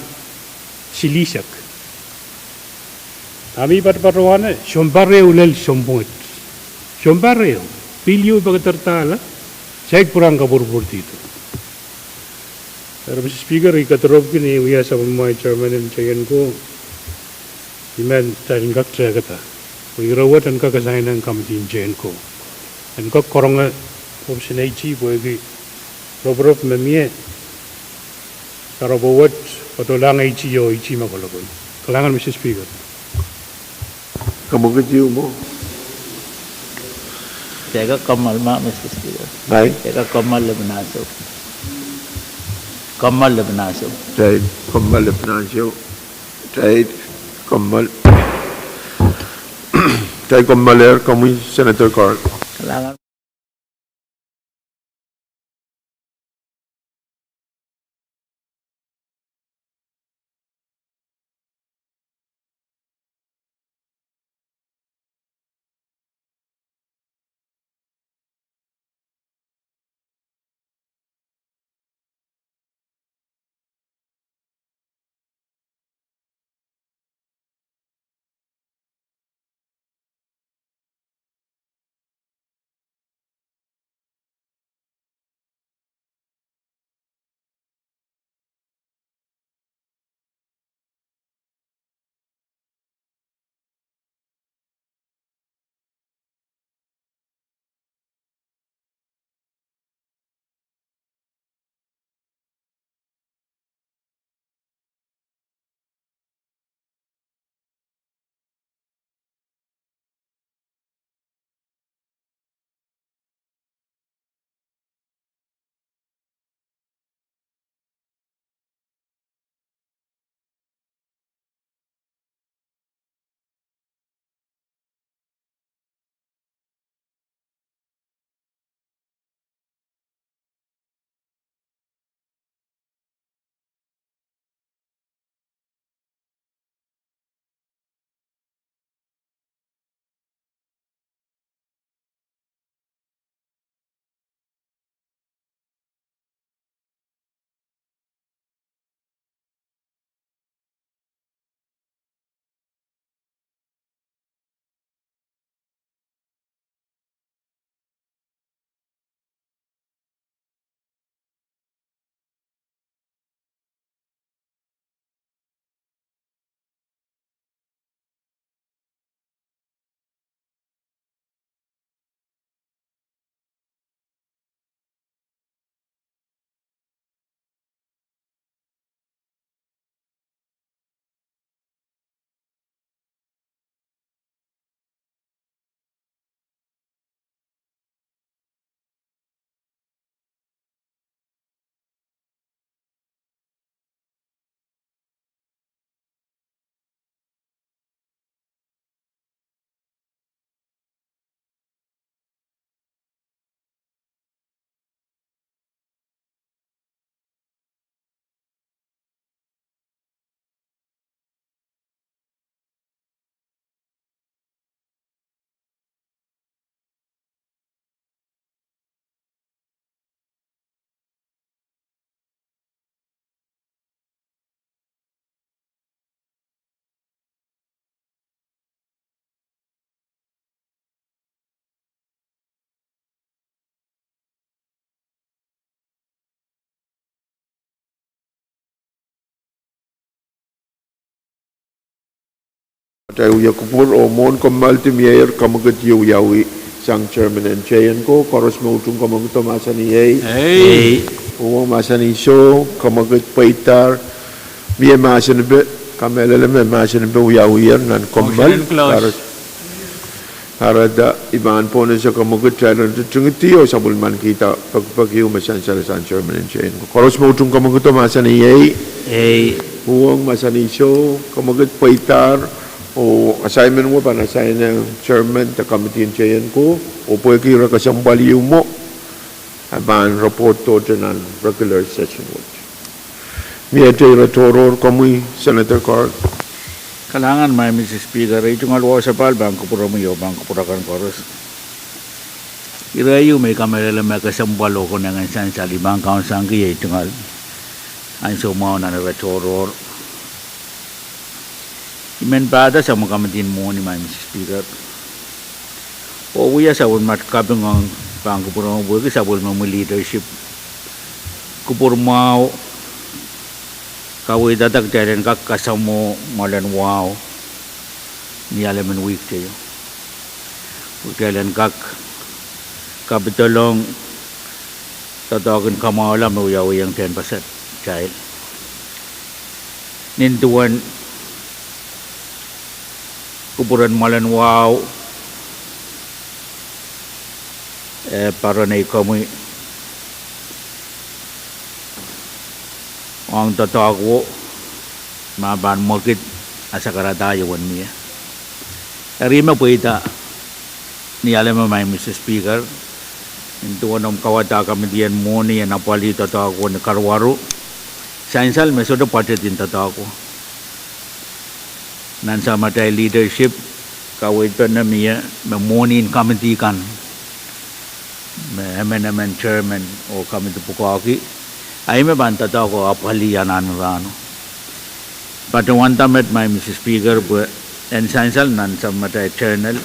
silihsek. A mi patopatohwane, sounpar ehu lel sounpwong wet. Sounpar ehu, bill ieu pekederda, saik pwurehng kapwurpwurdihdo. Eri Mister Speaker, I kadiropwki ni wia sapwellimamwail chairman en J N C O, I men kitail en kak tehkada. Pwe ire wet en kak assign-ehng committee en J N C O. En kak karonge option eighty pwehki roporop me mie, karopo wet, kadohlahng eighty oh eighty me kolokol. Kalahngan Mister Speaker. Kamwekid ieu mwo. Kitail kak kommoal ma, Mister Speaker. Ai? Kitail kak kommoal lepin ansou. Kommoal lepin ansou. Kitail kommoal lepin ansou. Kitail kommoal. Kitail kommoalehr, komwi Senator Carl. Kalahngan. Atail wia kupwur oh mwohn kommoaldi miehier, kamwekid ieu wiawi sang chairman en teienko. Koaros me utung kamwekid o mahsanih ei. Ei. Uhwong mahsanih soh, kamwekid pweidahr. Mie mahsen epe, kamehlele me mahsen epe wiawier nan kommoal. Motion close. Kahrehda I pahn pwonese kamwekid kitail en titingidi oh sapwellimanikihda pekipeki me sansal sang chairman en teienko. Koaros me utung kamwekid o mahsanih ei. Ei. Uhwong mahsanih soh, kamwekid pweidahr. Oh assignment wet pahn assign-ong chairman de committee en teienko. Oh pwehki re kesempwal ieu mwo, e pahn report tohte nan regular session wet. Mie ire tohrohr, komwi Senator Carl. Kalahngan, Maing Mister Speaker, ei tungoal wasa pahn kupwuromwi oh pahn kupwur akan koaros. Ire ieu me I kamehlele me kesempwal oh konehng en sansal I pahn kaunsanki ei tungoal ansou mwahu nan ire tohrohr. I men pahda sapwellime committee en mwohni, Maing Mister Speaker, oh wia sapwellimatail kaping ong pahn kupwuromwi pwehki sapwellimomwi leadership kupwur mwahu, kaweidada kitail en kak kasamwo mwoalen wahu ni ahlen wihk teio, pwe kitail en kak kapidolong doadoahk en kamwahula me wiawihong tehnpasatail. Nin duwen kupwuren mwoalen wahu, e pahn rong ei komwi ong doadoahk wo, ma pahn mwekid, a sakarada ien mie. Eri me pweida ni ahlen wet, Maing Mister Speaker, nin duwen omw kauwada committee en mwohni en apwalih doadoahk wo ni karuwaru, sansal me sohte pwoatet en doadoahk wo. Nan samatail leadership, kaweid pene mie me mwohni en committee kan, me emen emen chairman oh committee pwukoahki, a ih me pahn doadoahk oh apwalih anahn rahno. Patehng wanda met, Maing Mister Speaker, pwe en sansal nan samatail journal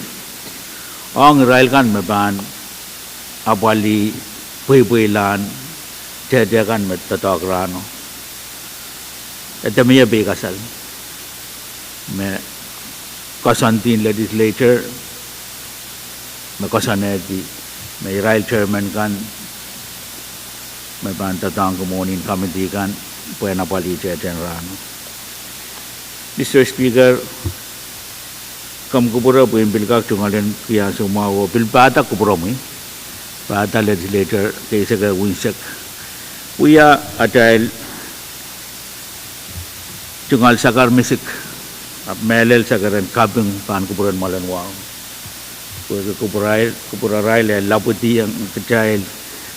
ong irail kan me pahn apwalih pweipweilahn tehte kan me doadoahk rahno. E dehr mie peikasal me koasoandi en legislature me koasoanehdi me irail chairman kan me pahn doadoahngki mwohni en committee kan pwehn apwalih tehtehn rahno. Mister Speaker, komw kupwure pwe I pil kak tungoal en kihong ansou mwahu oh pil pahda kupwuromwi, pahda legislator keisek eh unsek, wia atail tungoal sakar misik, ahpw mehlel sakar en kaping pahn kupwuren mwoalen wahu. Pwehki kupwur, kupwurarail e lapwidi ong kitail,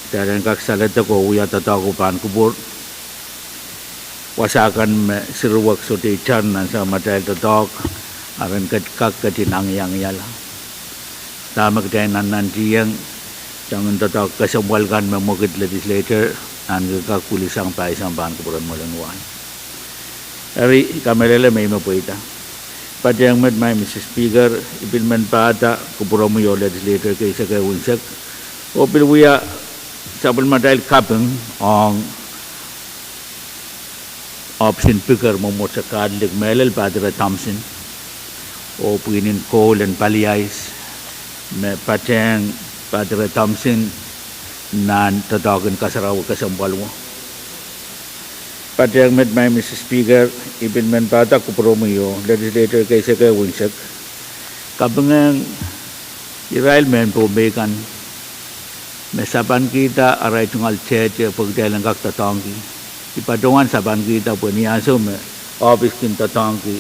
kitail en kak saledek oh wia doadoahk wo pahn kupwur. Wasa kan me siruwek sohte itar nan samatail doadoahk, a ren kak ketin angiangiala. Dahme kitail nannantihong, soangen doadoahk kesempwal kan me mwekid legislator ahneki kak pwilisang pahisang pahn kupwuren mwoalen wahu. Eri I kamehlele me ih me pweida. Patehng met, Maing Mister Speaker, I pil men pahda kupwuromwi oh legislator keisek eh unsek, oh pil wia sapwellimatail kaping ong ohpis en piker mwomwohdiso Katolik, mehlel Padre Thompson oh pwihn en koul en pali ice, me patehng Padre Thompson nan doadoahk en kasarawi kesempwal wo. Patehng met, Maing Mister Speaker, I pil men pahda kupwuromwi oh legislator keisek eh unsek, kapingehng irail mehn Pohnpei kan me sapankihda arail tungoal tehte pwe kitail en kak doadoahngki. I patohwan sapankihda pwe ni ansou me ohpis kin doadoahngki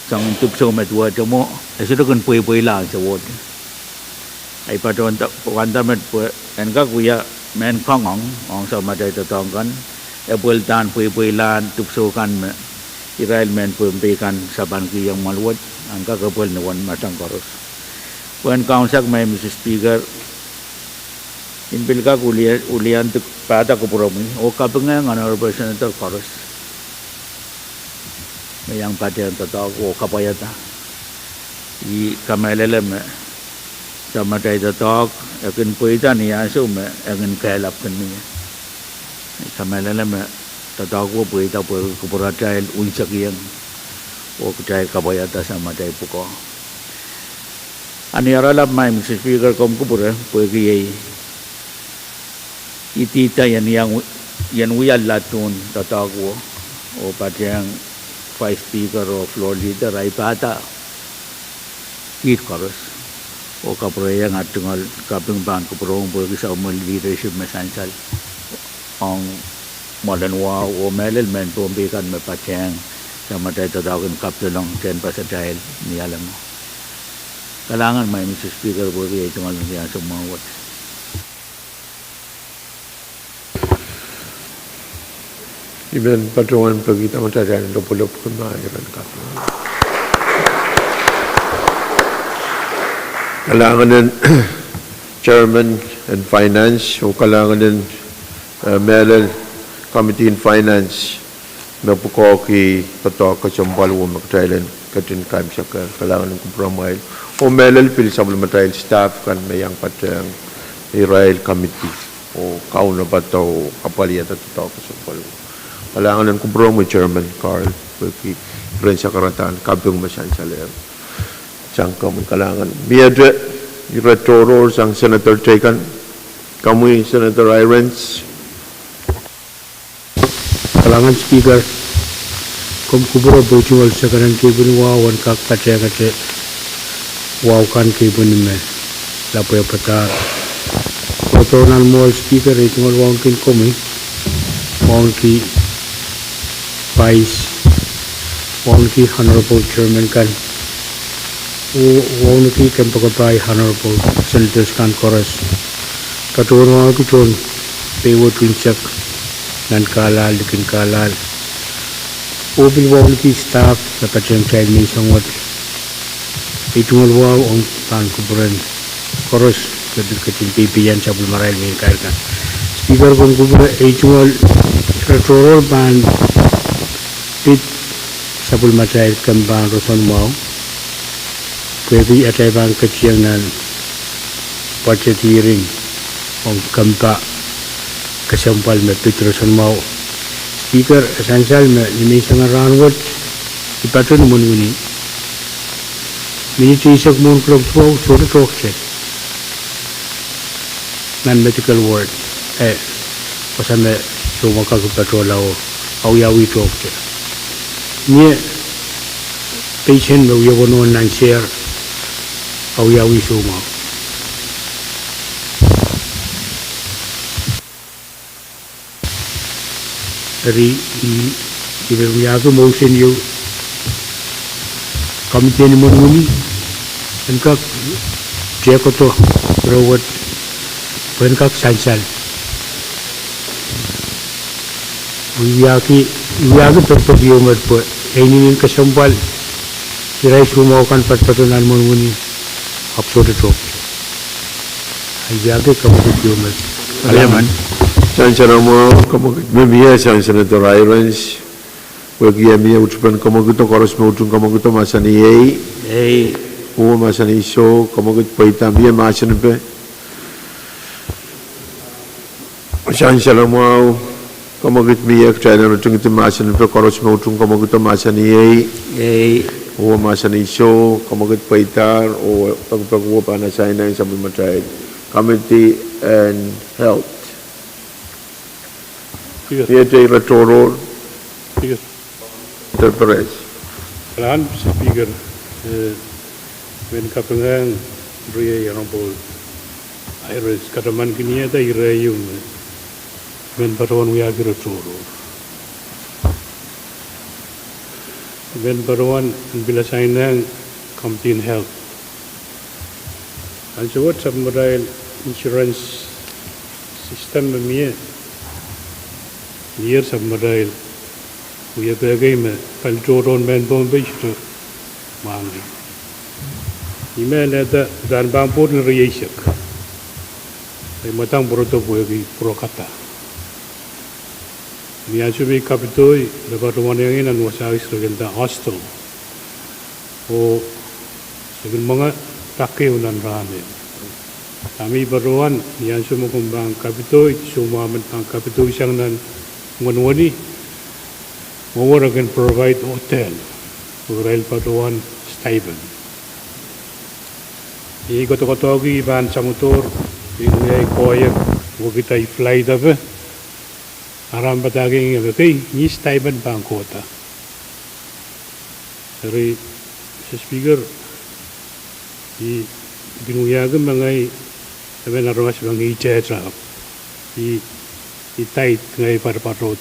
soangen dipwisou me duwehte mwo, e sohte kin pweipweila ansouwohte. A I patohwan wanda met pwe en kak wia mehn kangoang ong samatail doadoahk kan, e pwel udahn pweipweilahn dipwisou kan me irail mehn Pohnpei kan sapankihong mwoaluwet, en kak epwel ni wen masang koaros. Pwehn kaunsak, Maing Mister Speaker, I pil kak wiliandi pahda kupwuromwi oh kapingehng Honorable Senator koaros me iang patehng doadoahk oh kapwaiada. I kamehlele me samatail doadoahk e kin pweida ni ansou me e kin kehlap kin mie. I kamehlele me doadoahk wo pweida pwehki kupwuratail unsekiong Oh kitail kapwaiada Samatail pwukoa. Ahn ni oaralap, Madam Speaker, komw kupwure pwehki ei idihda ien wiang, ien wia ladun doadoahk wo, oh patehng Vice Speaker oh Floor Leader, ahi pahda kiht koaros, oh kapwurehiong ah tungoal kaping pahn kupwuromwi pwehki sapwellimatail leadership me sansal ong mwoalen wahu oh mehlel mehn Pohnpei kan me patehng samatail doadoahk en kapidolong tehnpasatail ni ale mwo. Kalahngan, Madam Speaker, pwehki ei tungoal ni ansou mwahu wet. I men patohwan peki tamatail en lopwolopw kumwa iren kaping. Kalahngan en Chairman en Finance, oh kalahngan en, eh, mehlel Committee en Finance me pwukoahki doadoahk kesempwal wo me kitail en ketin kaimwisekehr. Kalahngan en kupwuromwail, oh mehlel pil sapwellimatail staff kan me iang patehng irail committee oh kaunopada oh apwalihada doadoahk kesempwal wo. Kalahngan en kupwuromwi Chairman Carl, pwehki iren sakaradahn kaping me sansalehr sang komwi. Kalahngan. Miehte ire tohrohr sang Senator teikan. Komwi Senator Hirons. Kalahngan Speaker, komw kupwure pwe ei tungoal second en kepwin wahu en kak patehngete wahu kan kepwin me lapwehpadahr. Kohdo nan mwohl Speaker, ei tungoal wauneki komwi, wauneki Vice, wauneki Honorable Chairman kan, oh wauneki kompoakepahi Honorable Senators kan koaros. Patohwan wauneki tohn pei wet unsek nan kahlahl, likin kahlahl. Oh pil wauneki staff me patehng kitail menseng wet. Ei tungoal wahu ong pahn kupwuren koaros me pil ketin peipeian sapwellimarail mehn kair kan. Speaker, komw kupwure ei tungoal ire tohrohr pahn pid sapwellimatail kempa en roson mwahu, pwehki atail pahn ketieng nan budget hearing ong kempa kesempwal me pid roson mwahu. Speaker, e sansal me ni menseng en rahn wet I patohwan mwohn wini minit eisek mwohn kuloak duwau sohte tohkte nan medical ward, e, wasa me soumwahu kak patohla oh awiawi tohkte. Mie patient me wie wonohn nan sehr, awiawi soumwahu. Eri, I, I men wiahki motion ieu committee en imwen wini en kak tehkodo ire wet pwe en kak sansal. I wiahki, I wiahki pekpeki ieu met pwe e inenen kesempwal irail soumwahu kan patopato nan imwen wini, ahpw sohte tohkte. I wiahki kemwekid ieu met. Kalahngan. Sansal mwahu, kemwekid me mie sang Senator Hirons. Pwehki e mie utupen kemwekido koaros me utung kemwekido mahsanih ei. Ei. Oh mahsanih soh, kemwekid pweida, mie mahsenipe. Sansal mwahu, kemwekid mie, kitail en utung mahsenipe, koaros me utung kemwekido mahsanih ei. Ei. Oh mahsanih soh, kemwekid pweidahr, oh pekipek wo pahn asaineng sapwellimatail Committee en Health. Speaker. Miehte ire tohrohr. Speaker. Mister Perez. Kalahngan Speaker, eh, I men kapingehng riei Honorable Hirons, katamankinihada ire ieu me I men patohwan wiahki ire tohrohr. I men patohwan pil asaineng Committee en Health. Ansou wet sapwellimatail insurance system me mie, mier sapwellimatail wiepe kei me pali tohrohr mehn Pohnpei sohte mwahngih. I men ede uhdahn pahn pwoud en rieisek, I mwadang pwurodo pwehki pwurokada. Ni ansou me I kapitoi, me patohwan iang nan wasa kis re kin nda hostel, oh se kin mwenge pak ehu nan rahn ehu. Dahme I patohwan, ni ansou me komw pahn kapitoi, soumwahu men pahn kapitoi sang nan imwen wini, mwowe re kin provide hotel. Irail patohwan stipend. Iei kodokodohki pahn samwodor, iei koahiek wekid ei flight ape, aramas padahkihong ie me kei, ni stipend pahn kohda. Eri, Mister Speaker, I kin wiahki me ngehi emen aramas me ngihte ahpw I, I daid ngehi patopato.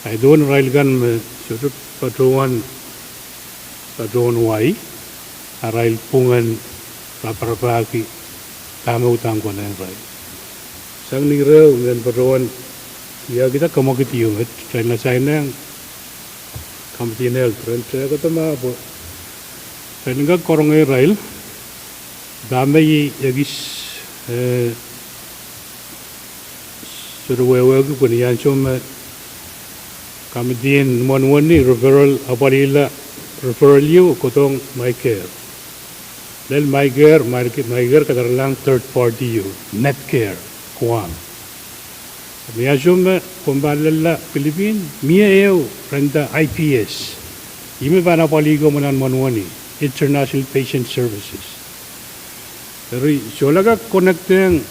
Ahi duwen irail kan me sohte patohwan, patohwan wai, arail pwungen raparapahki dahme uhdahn kolahng irail. Sang ni reh, I men patohwan wiahkihda komwekid ieu me kitail en asainehng Committee on Health, ren tehkada ma pwe ren kak karonge irail, dahme I ekis, eh, sohte wehwehki pwe ni ansou me Committee en Mwohn Wini referral, apwalihla referral ieu kohdohng MICARE. Lel MICARE, MICARE, MICARE kadarohlahng third party ieu, Netcare Guam. Ni ansou me komw pahn lella Pilipin, mie ehu ren nda I P S. Ih me pahn apwalih komwi nan mwohn wini, International Patient Services. Eri sohla kak connectehng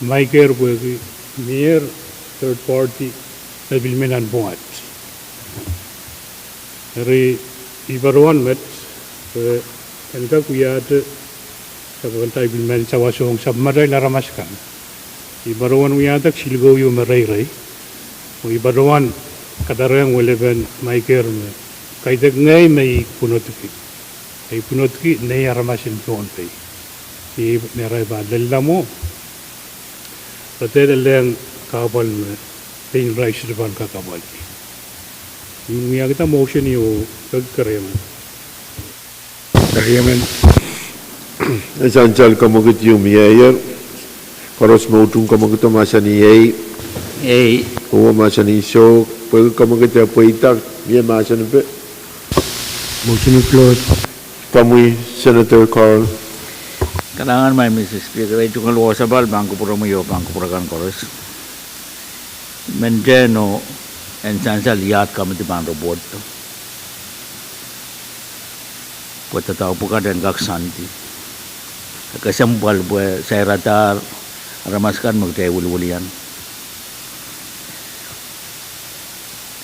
MICARE pwehki mie third party me pil mih nan pwoat. Eri I patohwan met, eh, en kak wiahte, sapwkanda I pil men sawasohng sapwmatail aramas kan. I patohwan wiahda kisinlikou ieu me reirei, oh I patohwan kadarehng welipen MICARE me kaidehk ngehi me I pwunodki, I pwunodki nei aramas en Pohnpei. Iei me irail pahn lella mwo, re dehr lelehng kahpwal me pein irail sohte pahn kak apwalih. I wiahkihda motion ieu, peki keriemen. Keriemen. E sansal komwekid ieu mieier. Koaros me utung komwekido mahsanih ei. Ei. Uwe mahsanih soh. Pwehki komwekid e pweida, mie mahsanipe. Motion to close. Komwi, Senator Carl. Kalahngan maing Mister Speaker, ei tungoal wasapahl pahn kupwuromwi oh pahn kupwur akan koaros. Mentehno en sansal iahd committee pahn report pwe doadoahk pwukat en kak soandi. E kesempwal pwe sairadahr aramas kan me kitail wiliwilian.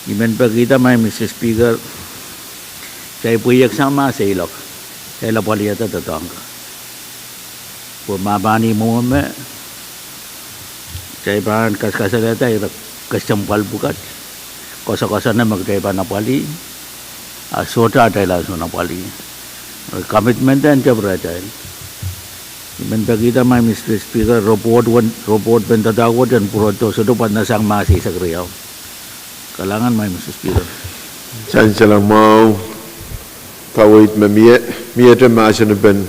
I men pekihda maing Mister Speaker, kitail pweiek sang mahs eiloak, kitail apwalihada doadoahk kan. Pwe ma pahn ih mwomwe me kitail pahn kaskasalehda ire kesempwal pwukat, koasoakoasone me kitail pahn apwalih, a sohte atail ansoun apwalih. Commitment en tepda rehtail. I men pekihda maing Mister Speaker, report wen, report pen doadoahk wet en pwurodo sohte pwand sang mahs eisek riau. Kalahngan maing Mister Speaker. Sansal mwahu, kaweid me mie, miehte mahsanipen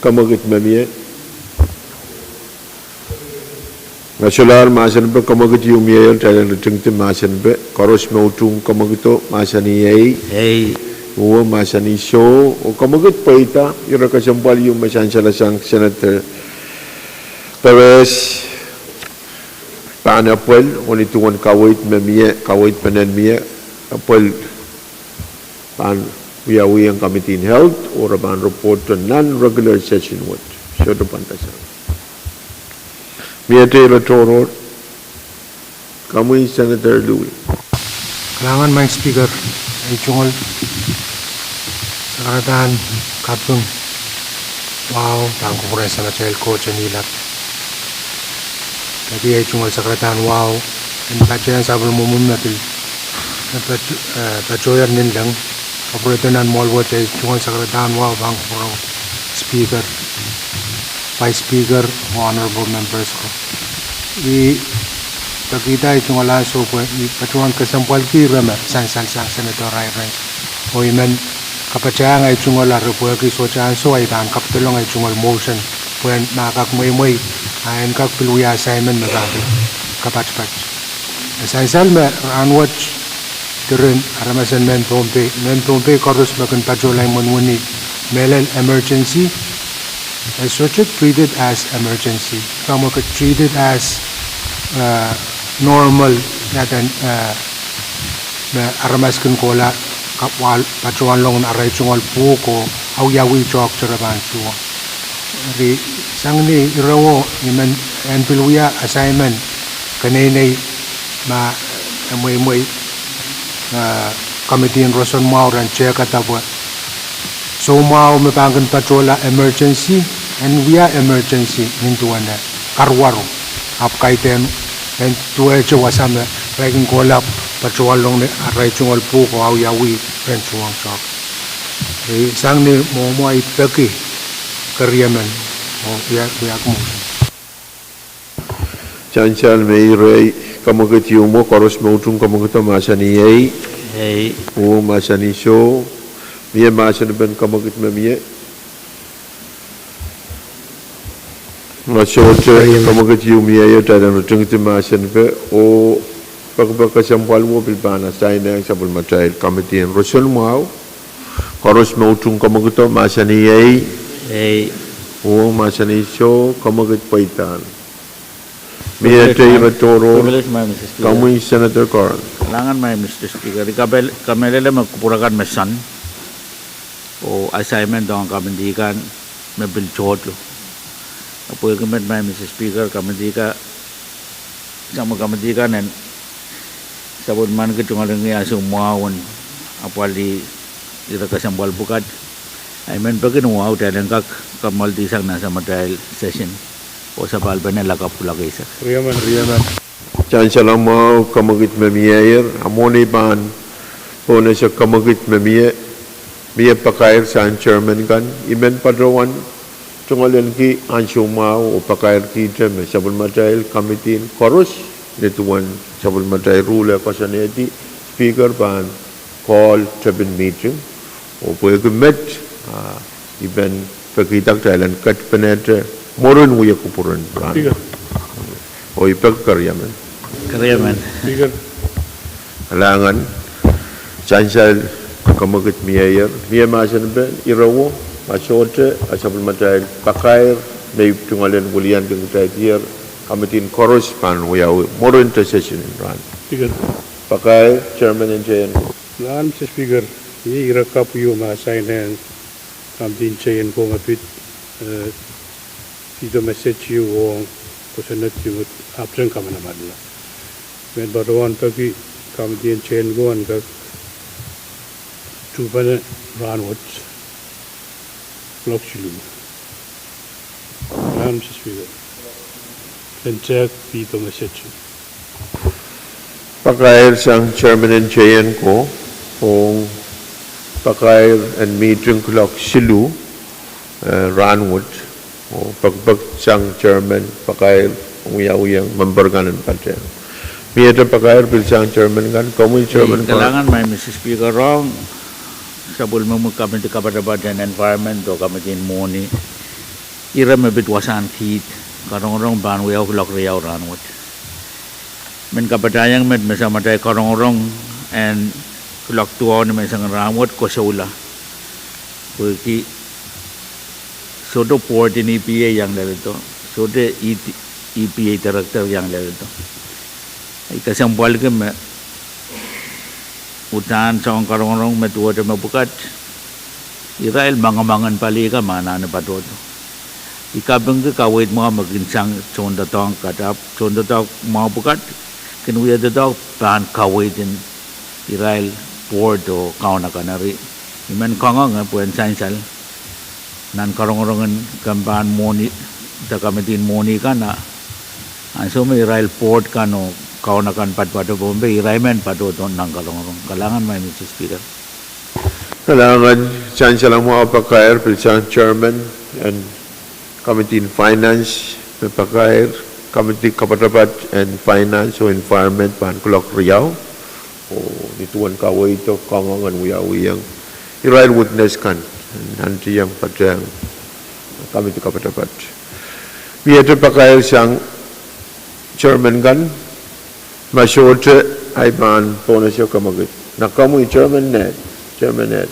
komwekid me mie. Ngehi solahr mahsanipe komwekid ieu mieier, kitail en ritingdi mahsanipe. Koaros me utung komwekido mahsanih ei. Ei. Uwe mahsanih soh, oh komwekid pweida, ire kesempwal ieu me sansalasang Senator Perez pahn apwal, oh ni duwen kaweid me mie, kaweid me nen mie, apwal pahn wiawiong Committee on Health, oh re pahn report nan regular session wet. Sohte pwand sang. Miehte ire tohrohr. Komwi Senator Louis. Kalahngan maing Speaker, ei tungoal sakaradahn kaping wahu pahn kupwuren Samatail Koht en ilap. Peki ei tungoal sakaradahn wahu en patehng sapwellime mwomwe me pil, me pat-, eh, patohier ninleng, kapwuredo nan mwoahl wet. Ei tungoal sakaradahn wahu pahn kupwuren Speaker, Vice Speaker, oh honorable members ko. I pekihda ei tungoal ansou pwe I patohwan kesempwalki ire me sansal sang Senator Rairen. Oh I men kapatahieng ei tungoal, eri pwehki sohte ansou ahi pahn kapedolong ei tungoal motion, pwe en ma kak mweimwei, a en kak pil wia assignment me pahn pil kapatpat. E sansal me rahnwet diren aramas en mehn Pohnpei, mehn Pohnpei koaros me kin patohlahr mwohn wini, mehlel emergency, e sohte treated as emergency. Kemwe ke treated as, eh, normal, ia duwen, eh, me aramas kin kohla ka-, wahl, patohwan long arail tungoal pwuhko, awiawi toahk te re pahn tuhwong. Eri sang ni ire wet, I men, en pil wia assignment, keneinei ma, eh, mweimwei, eh, committee en roson mwahu ren tehkada pwe soumwahu me pahn kin patohla emergency, en wia emergency nin duwen karuwaru. Ahpw kaidehn, en duwehte wasa me re kin kohla patohwan long arail tungoal pwuhko, awiawi ren tuhwong toahk. Eri sang ni mwomwe, I peki keriemen, oh, wia, wia kumw Sansal me ire, kamwekid ieu mwo, koaros me utung kamwekido mahsanih ei. Ei. Uhwong mahsanih soh. Mie mahsanipen kamwekid me mie? Ma sohte, ei, kamwekid ieu mieier, kitail en ritingdi mahsanipe, oh pekipek kesempwal wet pil pahn assign-ehng sapwellimatail committee en roson mwahu. Koaros me utung kamwekido mahsanih ei. Ei. Uhwong mahsanih soh, kamwekid pweidahn. Miehte ire tohrohr. Komwi Senator Curran. Kalahngan, Madam Speaker. I kamehlele me kupwur akan me sohte, oh assignment ong committee kan me pil tohto. Ahpw pwehki met, Madam Speaker, committee kan, samwa committee kan en sapwellimaniki tungoal en wia soumwahu en apwalih ire kesempwal pwukat, I men peki ni wahu kitail en kak kamwaldi sang nan samatail session, oh sapahl pene lakapw kuloak eisek. Sansal mwahu, kamwekid me mieier, a mwohni pahn pohnese kamwekid me mie, mie pakair sang chairman kan, I men patohwan tungoalenki ansou mwahu oh pakairkihte me sapwellimatail committee koaros, ni duwen sapwellimatail rule koasoanehdi, Speaker pahn call tepin meeting, oh pwehki met, ah, I men pekihda kitail en ketpenehte mwurin wia kupwuren rahn. Oh I peki keriemen. Kalahngan, sansal, kamwekid mieier, mie mahsanipen ire wet, ma sohte, a sapwellimatail pakair me I tungoal en wiliandi kitail dier, committee koaros pahn wiawi mwurin te session en rahn. Pakair, chairman en teien ko. Kalahngan, Madam Speaker, iei ire kapw ieu me assign-ehng committee en teien ko me pid, eh, video message ieu ong kosonned ieu me ahpwtehn kamanamanla. Men patohwan peki committee en teien ko en kak tuhpene rahnwet kuloak siluh. Kalahngan, Madam Speaker. Pakair sang chairman en teien ko, ong pakair en meeting kuloak siluh, eh, rahnwet, oh pekipek sang chairman pakair, wiawiong member kan en patehng. Miehte pakair pil sang chairman kan, komwi chairman. Kalahngan, Madam Speaker, ong sapwellimomwi committee kapatapat en environment oh committee en mwohni, ire me pid wasahn kiht, karongorong pahn wiawi kuloak riau rahnwet. Men kapatahiong met me samatail karongorong en kuloak duwau ni menseng en rahnwet koasoia, pwehki sohte board en EPA iang leledo, sohte EPA director iang leledo. I kesempwalki me udahn soangen karongorong me duwehte me pwukat, irail mangemangen pali kan me anahne patohdo. I kapingki kaweid mwahu me kin sang tohndoadoahk kat, ahpw tohndoadoahk mwahu pwukat kin wia doadoahk pahn kaweid en irail board oh kaun akan. Eri I men kangoange pwehn sansal nan karongorong en kempen mwohni, de committee en mwohni kan, ansou me irail board kan oh kaun akan patopato Pohnpei, irail men patohdo nan karongorong. Kalahngan, Madam Speaker. Kalahngan, sansal mwahu, pakair pil sang chairman en committee en finance, me pakair committee kapatapat en finance oh environment pahn kuloak riau, oh ni duwen kaweido kangoange en wiawiong irail witness kan, nantihong patehng committee kapatapat. Miehte pakair sang chairman kan, ma sohte, I pahn pohnese kamwekid. Nan komwi chairman Ned, chairman Ned.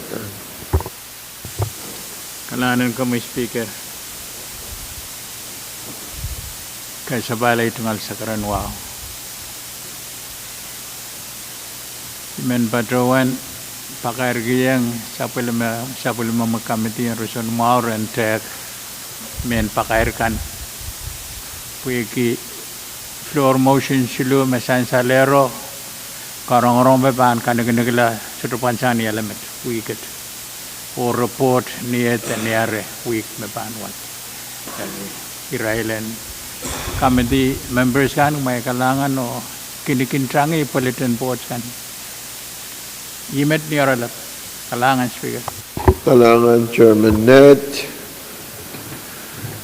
Kalahngan en komwi Speaker. Kasapahl ei tungoal sakaradahn wahu. I men patohwan pakairkihong sapwellime, sapwellime me committee en roson mwahu ren tehk mehn pakair kan. Pwehki floor motion siluh me sansalehro, karongorong me pahn kanikinikla sohte pwand sang ni alemet wihk et, oh report ni et de ni aire wihk me pahn wad. Irail en committee members kan, kumwail kalahngan oh kinikin tangi bulletin boards kan. Ih met ni oaralap. Kalahngan Speaker. Kalahngan Chairman Ned.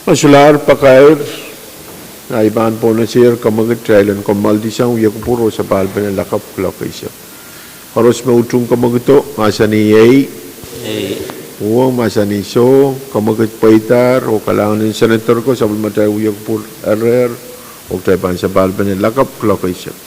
Ma solahr pakair, ahi pahn pwonehsehr kemwekid, kitail en kommoaldi sang wiekupwur oh sapahlpen lakapw kuloak eisek. Koaros me utung kemwekido, mahsanih ei. Uhwong, mahsanih soh. Kemwekid pweidahr, oh kalahngan en Senator ko, sapwellimatail wiekupwur erehr, oh kitail pahn sapahlpen lakapw kuloak eisek.